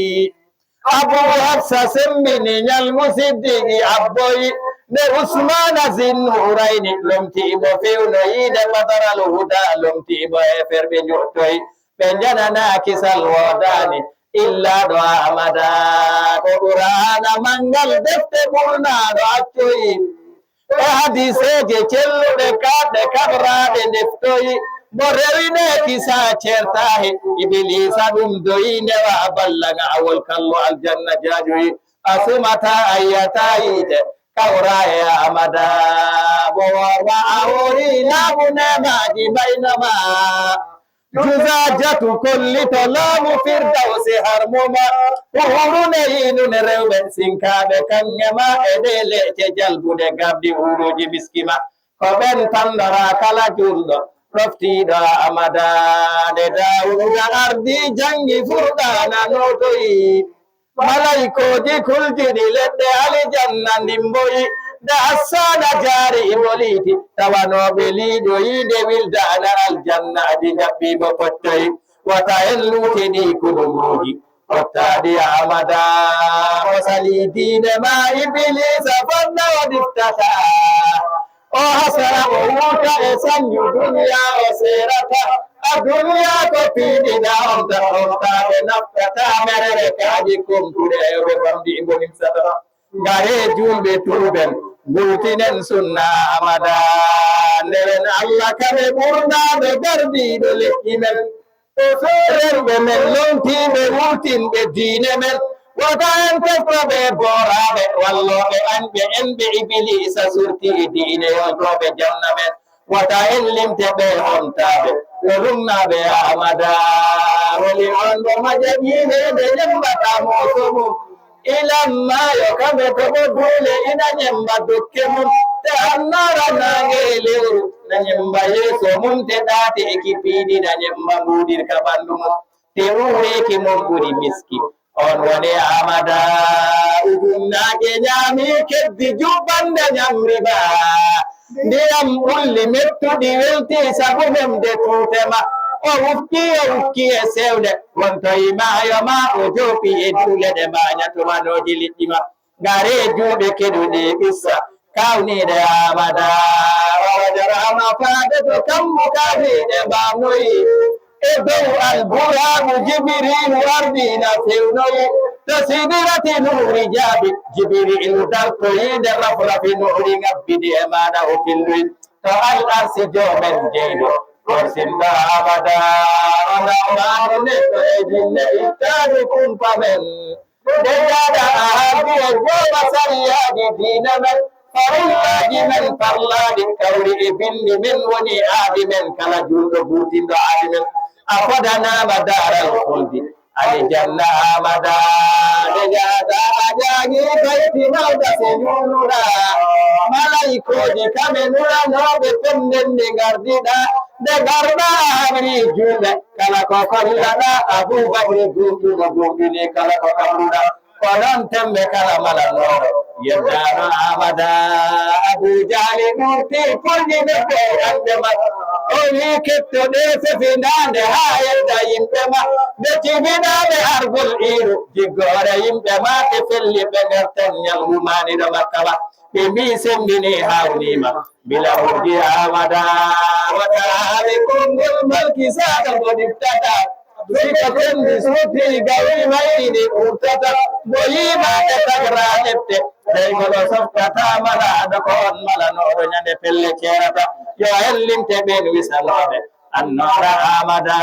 Abu Hafsa sembini ñalmu Siddiqi abboyi nde Usmana Zinnurayni lomtiimo fewnoyi nde Badaral Huda lomtiimo heferɓe jottoyi ɓe janana kisal wodani illa ɗo amada ko qur'ana mangal defte ɓurnaɗo accoyi e hadiseje celluɗe kaɗɗe kaɓraɗe deftoyi mo rewine kisa certahi ibilisa ɗum doyi ndewa ballaga awol kallo aljanna jajoyi asumata ayyata yite kawra e amada bo warwa awori labunemaji baynama juzajatu kolli to laamu firdawsi harmuma uhurune yinune rewɓe sinkaɓe kangema e ɗe leece jalbude gabdi uruji miskima ko ɓen tandora kala julɗo ɗoftiɗo amada nde dawuda ardi jangi furɗana notoyi malaikoji kuljiɗi leɗɗe alijanna ndimboyi nde assana jaari iboliti tawanoɓe liiɗoyi nde wildana aljannaji jaɓɓimo pottoyi wata en lutini kulumuji pottadi amada o sali diine ma ibilisa fonna o diftata o hasara o wuta e sanju duniya o serata a duniya ko piɗina onta ontaɓe naftata merere kaji komtuɗe ɓe famdi imbonim-sata ngare julɓe tuɓen gultinen sunna amada nderen Allah kaɓe ɓurnaɓe gardiɗo leƴƴi men rewɓe men lontiɓe wurtinɓe diine men wota en teftoɓe boraɓe walloɓe anɓe enɓe ibilisa surti diine yoltoɓe janna men wota en limte ɓe hontaɓe ɓe rumnaɓe amada woni on ɗo majaɓinede ñembata mosomum ilammayo kamɓe toɓo duule ina ñemba dokke mum te annara nange lewru na ñemba yeeso mum te ɗaate ekipiɗi na ñemba mbuɗirka ɓandu mum te ruureki mum ɓuri miski on woni amada ujunnaaje ñaami keddi juɓɓande ñamriba ndiyam ɓulli mettuɗi welti sabu memde tuutema o wukki e sewde wontoyi maayo ma o joopi e duuleɗe mbaña tumanoji liɗɗima ngare juuɓe keɗuɗi ɓissa kawniɗe amada owajarama faade to kammu kafiɗe mbamnoyi e dow alburamu jibirilu ardina fewnoyi to sidirati nuuri jaabi jibirilu dartoyi nde rafrafi nuuri ngabbidi e maɗa o killuyi to al'arsi jomen jeyɗo korsinɗo amada onamano neɗɗo e jinne ittani kumpa men nde jaɗa a habbi e joma sariyaji diina men farillaji men parlaɗi kawri e bindi men woni aadi men kala julɗo buutinɗo aadi men a fodanama daral koldi aljanna amada de jata ajagi kayti mawda senunura malaikoji kame nura noɓe pennende gardiɗa de garɗa amri julɓe kala ko kollaɗa aboubacry gumɗuɗo gumɗini kala ko kamruɗa konon tembe kala malanoɗo yeddano amada abou jali ɗurti kolñi ɓeɓɓe ande ma o wi kettoɗe fefindande ha yedda yimɓe ma ɓe cibiɗaɓe argol iru jiggore yimɓe ma te felli ɓe gerten ñalgumaniɗo makka ma ɓe mbi sembini hawnima bila urdi amada wataɓe konngol malki saɗa ko ɗiftata sika tendi suuti gawi mayɗi ɓurtata mo yimaɗe tagra ɗefte taygolo softata mala aɗa ko on malanoɗo ñande pelle ceerata yo hellinte ɓen wisanoɓe annora amada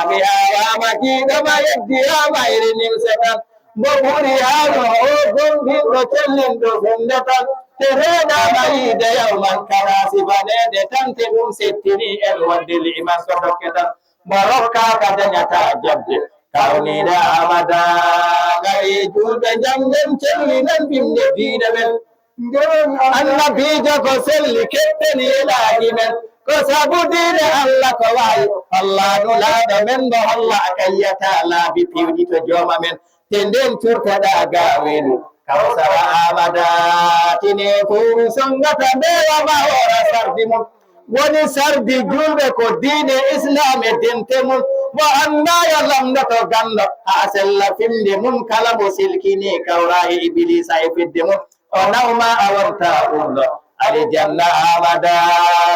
mi awama kiɗoma yeddiyama iri nimse tan mo ɓuri hano o gonɗinɗo cellinɗo funde tan te reɗama yiide yawman kala sifanede tan te ɗum settini en wadde liman so dokke tan mo rokkaka dañata jabde kawniɗe amada gari julɓe jangen cellinan bimde diine men annabijo ko selli ketten yelaji men ko sabu diine allah ko wayi allah nulaɗo men mo holla kayyata laabi piwɗi to jooma men te nden curtaɗa gawelu kawsara amada tine fuu songata mbewama ora sardi mum woni sardi julɓe ko diine islam e dente mum mo annaya lamdoto ganno ha sella finde mum kala mo silkini kawra e iblisa e fidde mum o nawma a wonta urɗo alijanna amada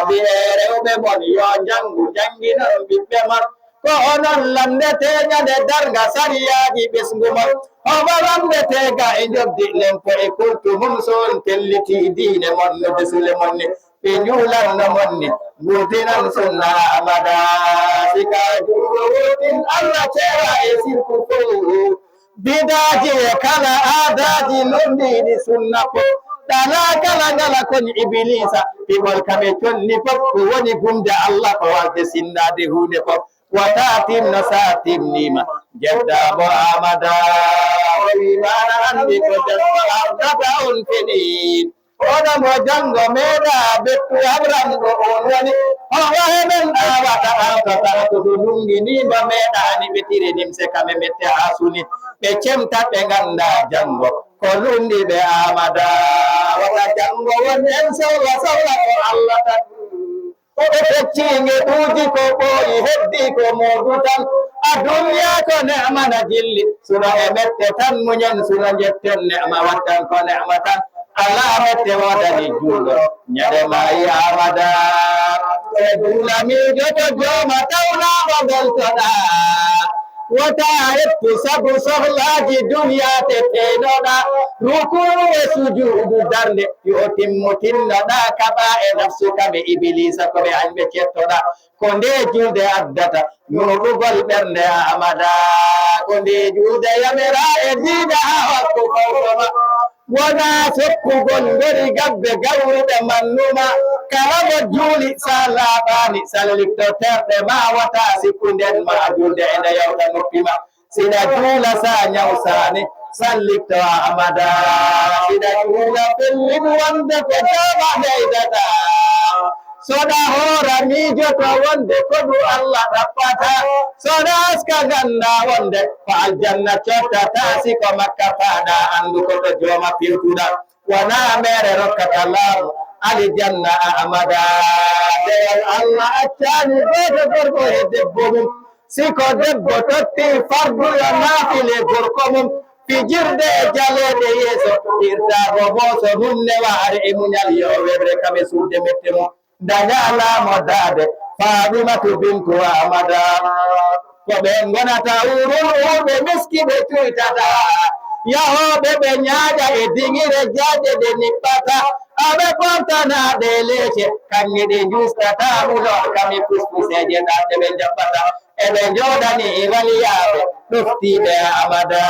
ɓiye rewɓe mon yo jangu janginon ɓiɓɓe mon ko onon lamdeteñade darga sariyaji ɓesgu mon omo lamdetega e jobdi lempo e kurtu mum so on telliti diine mon no desule monni ɓe juulanno monni gurtinan sunna amada sika juuɗo wotin allah ceera e sirku fo bidaji e kala aadaji londiɗi sunna fo ɗala kala ngala kon iblisa piɓol kaɓe conni fof ko woni gumde allah ko wasde sinnade hunde fof wata timno sa timnima jeddamo amada o wimana andi ko jango ardata on feɗin oɗo mo jango meeɗa ɓettu habranɗo on woni owa heɓen awata awtata to so lunginima meeɗani ɓe tiri nimse kame mette ha suni ɓe cemtat ɓe ganda jango ko lundi ɓe amada wata jango won en sowla sowla ko allah tan o feccinge ɗuuji ko ɓooyi heddi ko modu tan a duniya ko ne'mana jilli suno e mette tan muñen suno jetten ne'ma wattan ko ne'ma tan ala mette wodani juuɗo ñande mayi amada e duulamijo to jooma tawnamo beltoɗa wota hettu sabu sohlaji duniya te teenoɗa rukuu e sujuudu darde yo timmutinnoɗa kaɓa e nafsu kaɓe iblisa koɓe añɓe kettoɗa ko nde julde addata ñuɗugol ɓernde amada ko nde julde yamira e diida ha waktu fawtoma wona sokkugol ngori gabbe gawruɓe mannuma kala mo juuli sa laaɓani sallikto terɗe ma wata sikkunden ma julde ene yawta noppima sina juula sa ñawsani sallikto amada sina juula fellin wonde ko jama ɓeydata soɗa hoora miijoto wonde koɗu allah ɗaɓɓata soɗa aska ganda wonde ko aljanna cottata siko makka faɗa andu koɗo jooma pirtuɗa wona mere rokkata laamu alijanna amada deyal allah accani goto gorko e debbo mum siko debbo totti farduyo naafile gorko mum fijirde e jaleɗe yeeso irtago mooso mum newaare e muñal yo weɓre kaɓe suude mette mum dañalamo daade Faɗimatu bintu amada ko ɓe gonata urul urɓe miskiɓe cuytata yahoɓe ɓe ñaaƴa e diŋire jaaje ɗe niɓɓata aɓe ɓortanaɗe leece kanŋe ɗe justata mulol kami puspuseje ɗaɗe ɓe jaɓɓata eɓe jooɗani waliyaɓe ɗoftiɓe amada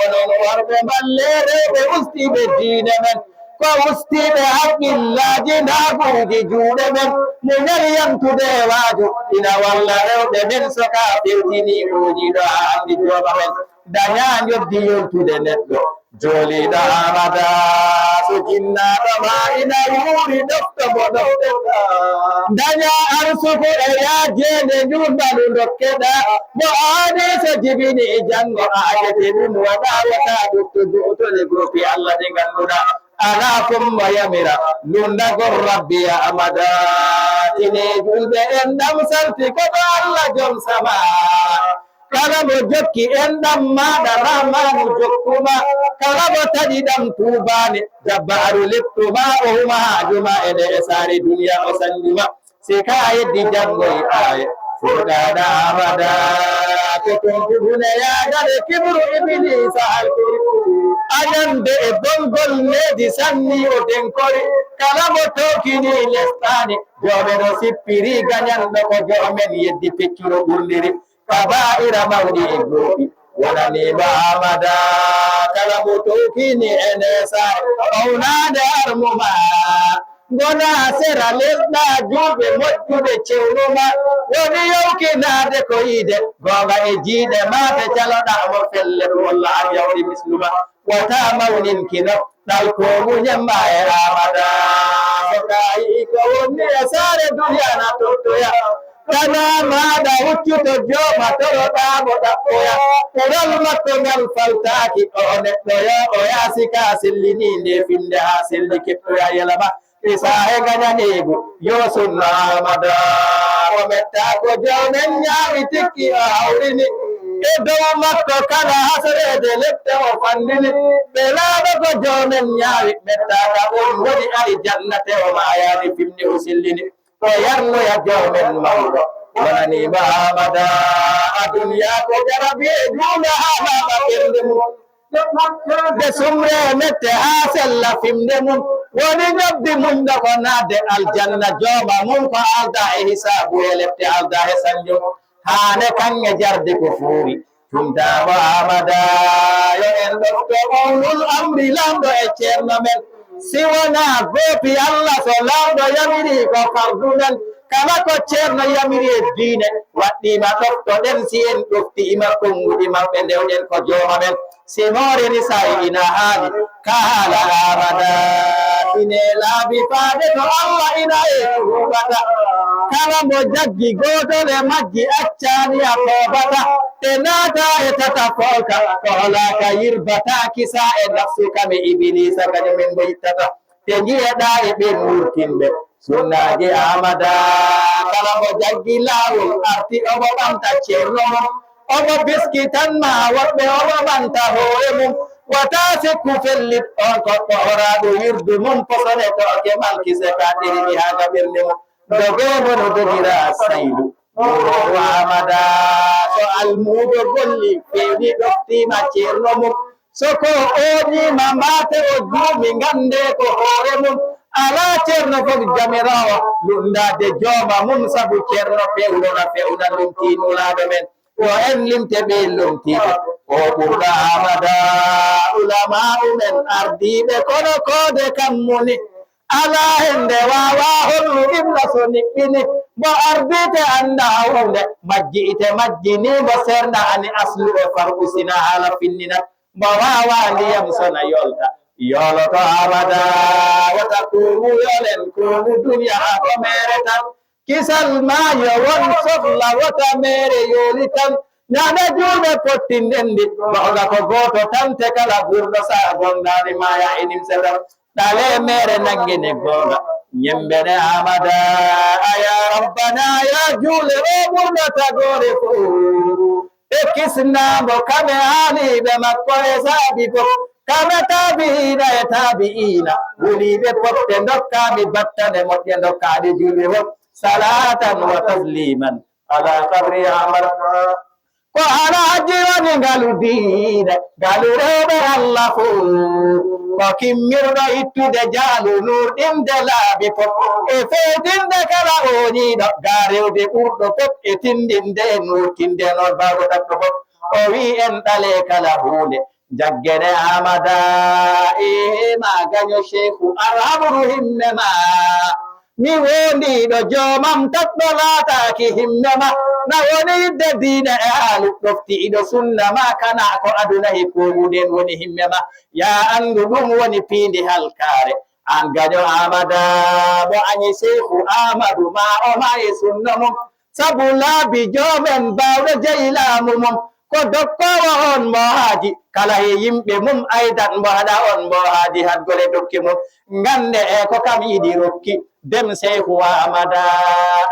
onon worɓe mballereɓe ustiɓe diine men ko wustiɓe haqqillaji ndaguji juuɗe men muñal yantude waajo ina walla rewɓe men soka firtini ujiɗo ha andi jooma men daña joddi yoltude neɗɗo joliɗo amada so jinnaɗo ma ina wuuri ɗofto mo ɗofteɗa daña arsuko e yaajede njurbalu dokkeɗa mo aani so jibini janngo aajete ɗum waɗa wata ɗoftudu otole groupe allah ɗe ngannduɗa ala fumma yamira lundagol rabbi ya amada tine julɓe en ɗam salti koɗo allah jom sama kala mo jokki en ɗam maɗa ramanu jokkuma kala mo taɗi ɗam tubane jabbaru lettuma o huma hajuma ene e saare duniya o sandima si ka yeddi jangoy aye fuɗaɗa amada ko tontuhune yagade kibru iblisa halkuri añande e bongol leydi sanni o denkori kala mo tokini lesɗani jomen o sippiri gañanɗo ko jomen yeddi peccuro ɓurdiri kaba'ira mawɗi e gooɓi wonanima amada kala mo tokini ene sare ownade armuma gona sera lesɗa juuɓe moƴƴuɓe cewnuma woni yowkinade ko yiide gonga e jiiɗe mate caloɗa mo fellere walla an yawri misluma wata mawninkino ɗal ko muñemma e amada so kayi ko wonni e sare duniyana tottoya kana maɗa huccuto jooma toroɗamo ɗaɓɓoya ɓurol makko ngal faltaki o neɗɗoya o yaasika sellini nde finde ha selli keɓɗoya yelama isa e gañanigu yo sunna amada o metta ko jawmen ñaami tikki o hawrini e dow makko kala hasrede leɗɗe o fandini ɓe laaɗo ko jawmen ñaawi mettaka on woni ari jannate o mayani fimni o sellini o yarnoya jawmen mawɗo wonanima amada a duniya ko jarabi e juuɗe ha maɓa ɓernde mum de sumre mette ha sella fimde mum woni ñobdi mum ɗo ko naatde aljanna jooma mum ko alda e hisabu e lefte alda e sanjum haane kanŋe jarde ko fuuri tumtamo amada yo en ɗofto ownul amri lamɗo e ceerno men si wona goopi allah so lamɗo yamiri ko fardumen kala ko ceerno yamiri e diine waɗɗima ɗoftoɗen si en ɗoftiima konguɗi maɓɓe ndewɗen ko jooma men si hooreni sayi ina haali ka haala amada ine laabi faade to allah ina e huɓata kala mo jaggi gotole majji accani a toobata te naata e tata folka ko holaka yirbata kisa e nafsu kame iblisa kadi min mo yittata te jiyeɗa e ɓen wurtinɓe sunnaji amada kala mo jaggi laawol arti omo ɓamta ceerno mum omo biskitanma woɓɓe omo ɓanta hoore mum wata sikku fellit on koɗɗo oraɗo wirdu mum posone toke malkise ka ɗerini haga ɓernde mum dogomo no dogira saydu muɗo amada so almuɗo golli fewni ɗoftima ceerno mum soko oñima mbate o juumi gande ko hoore mum ala ceerno fof jamirawo lundade jooma mum saabu ceerno pewɗona fewna lumtinulaɓe men o en limte ɓe lumtiɓe o ɓurɗa amada ulama'u men ardiɓe kono kode kammuni ala hende wawa hollu ibla so niɓɓini mo ardite anda hunde majji ite majjini mo serna ani aslu o farɓusina haala finnina mo wawa ndiyam sona yolta yoloto amada wata kumu yolen kumu duniya ha ko mere tan kisal mayo won sohla wata mere yoli tan ñaɗa juuɓe pottindendi bawga ko goto tan te kala ɓurɗo sa gongani maya enim sedam ɗale mere nangine gonga ñembene amada aya rabbana ya juule o ɓurɗo tagore fo e kisnamo kame haaliɓe makko e saabi fof kame tabiina e tabiina wuliɓe potte dokkami battane moƴƴe dokkaɗe julɓe fof salatan wa tasliman ala kabri amada ko alaaji woni ngalu diine ngalu rewɓe allah fo ko kimmirɗo ittude jaalu nurɗinde laabi fof e feetinde kala oñiiɗo ga rewde ɓurɗo fof e tindinde nurtinde noon bawɗo takko fof o wi en ɗale kala hunde jaggene amada maganyo sheikhu arhabru himmema mi woni ɗo jomam taɗɗo laataki himmema na woni yidde diina e haalu ɗofti iɗo sunna ma kana ko aduna e koɗuɗen woni himmema ya andu ɗum woni piindi halkare an gaño amada bo añi sheikhu amadou ma o ma e sunna mum sabu laabi joomen bawɗo jeyi laamu mum ko dokkowo on mo haaji kala e yimɓe mum aydan mo haɗa on mo haaji hadgole dokki mum ngande e ko kam yiɗi rokki dem sheikhu amada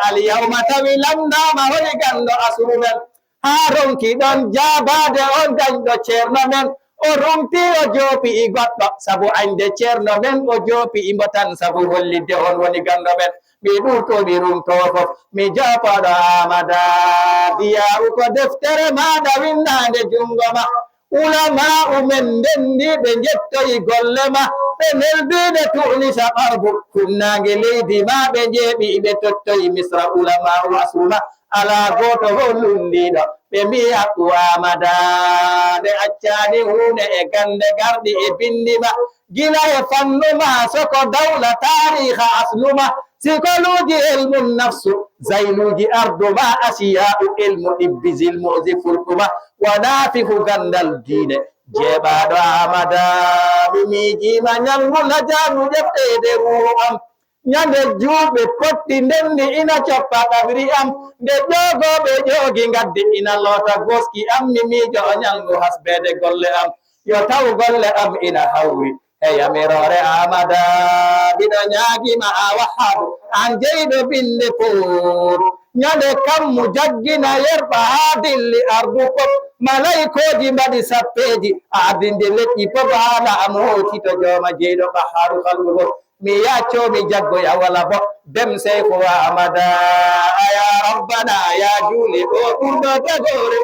alyawma tawi lamdama holi ganɗo asru men ha ronki ɗon jabade on dañɗo ceerno men o rumti o joopi i goɗɗo sabu ande ceerno men o joopi imo tan sabu hollidde on woni ganɗo men mi ɗurto mi rumto fof mi jopoɗo amada biya ko deftere maɗa windande jungo ma ulama umen ndendi ɓe jettoyi golle ma ɓe neldiɓe tunisa ɓarbu funnage leydi ma ɓe jeeɓi ɓe tottoyi misra ulama asuma ala goto hollundiɗo ɓe mbiya amada nde accani hunde e gande garɗi e bindima gila e fannuma soko dawla tariha asluma sikoluji ilmu nafsu zailuji arduma asiya'u ilmu ɗibbi zilmuzi fulkuma wanafihu gandal diine jeeɓaɗo amada mi miijima ñangula jaamu ƴeftede ruhu am ñande juuɓe potti ndenni ina coppa ɗabri am nde ƴogoɓe ƴoogi gaddi ina loota goski am mi miijo o ñangu hasbede golle am yo taw golle am ina hawri heyamirore amada mbiɗo ñaagima a wahabu an jeyɗo binde pour ñande kammu jaggina yerɓa ha dilli ardu fof malaikoji mbaɗi sappeji adinde leƴƴi fof haala am hotito jooma jeyɗo ɓaharu kalgu fof mi yaccomi jaggoya wala bo dem sheikhu amada ya rabbana ya juuli o ɓurɗo tagore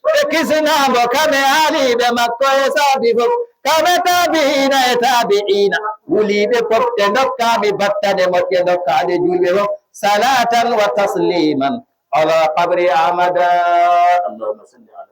ɓe kisnamo kame haaliɓe makko e saabi fof kame tabiina e tabiina wuliɓe fof ɓe dokkami battane moƴƴe dokkade julɓe fof salatan wa tasliman ala qabri amada allahumma salli ala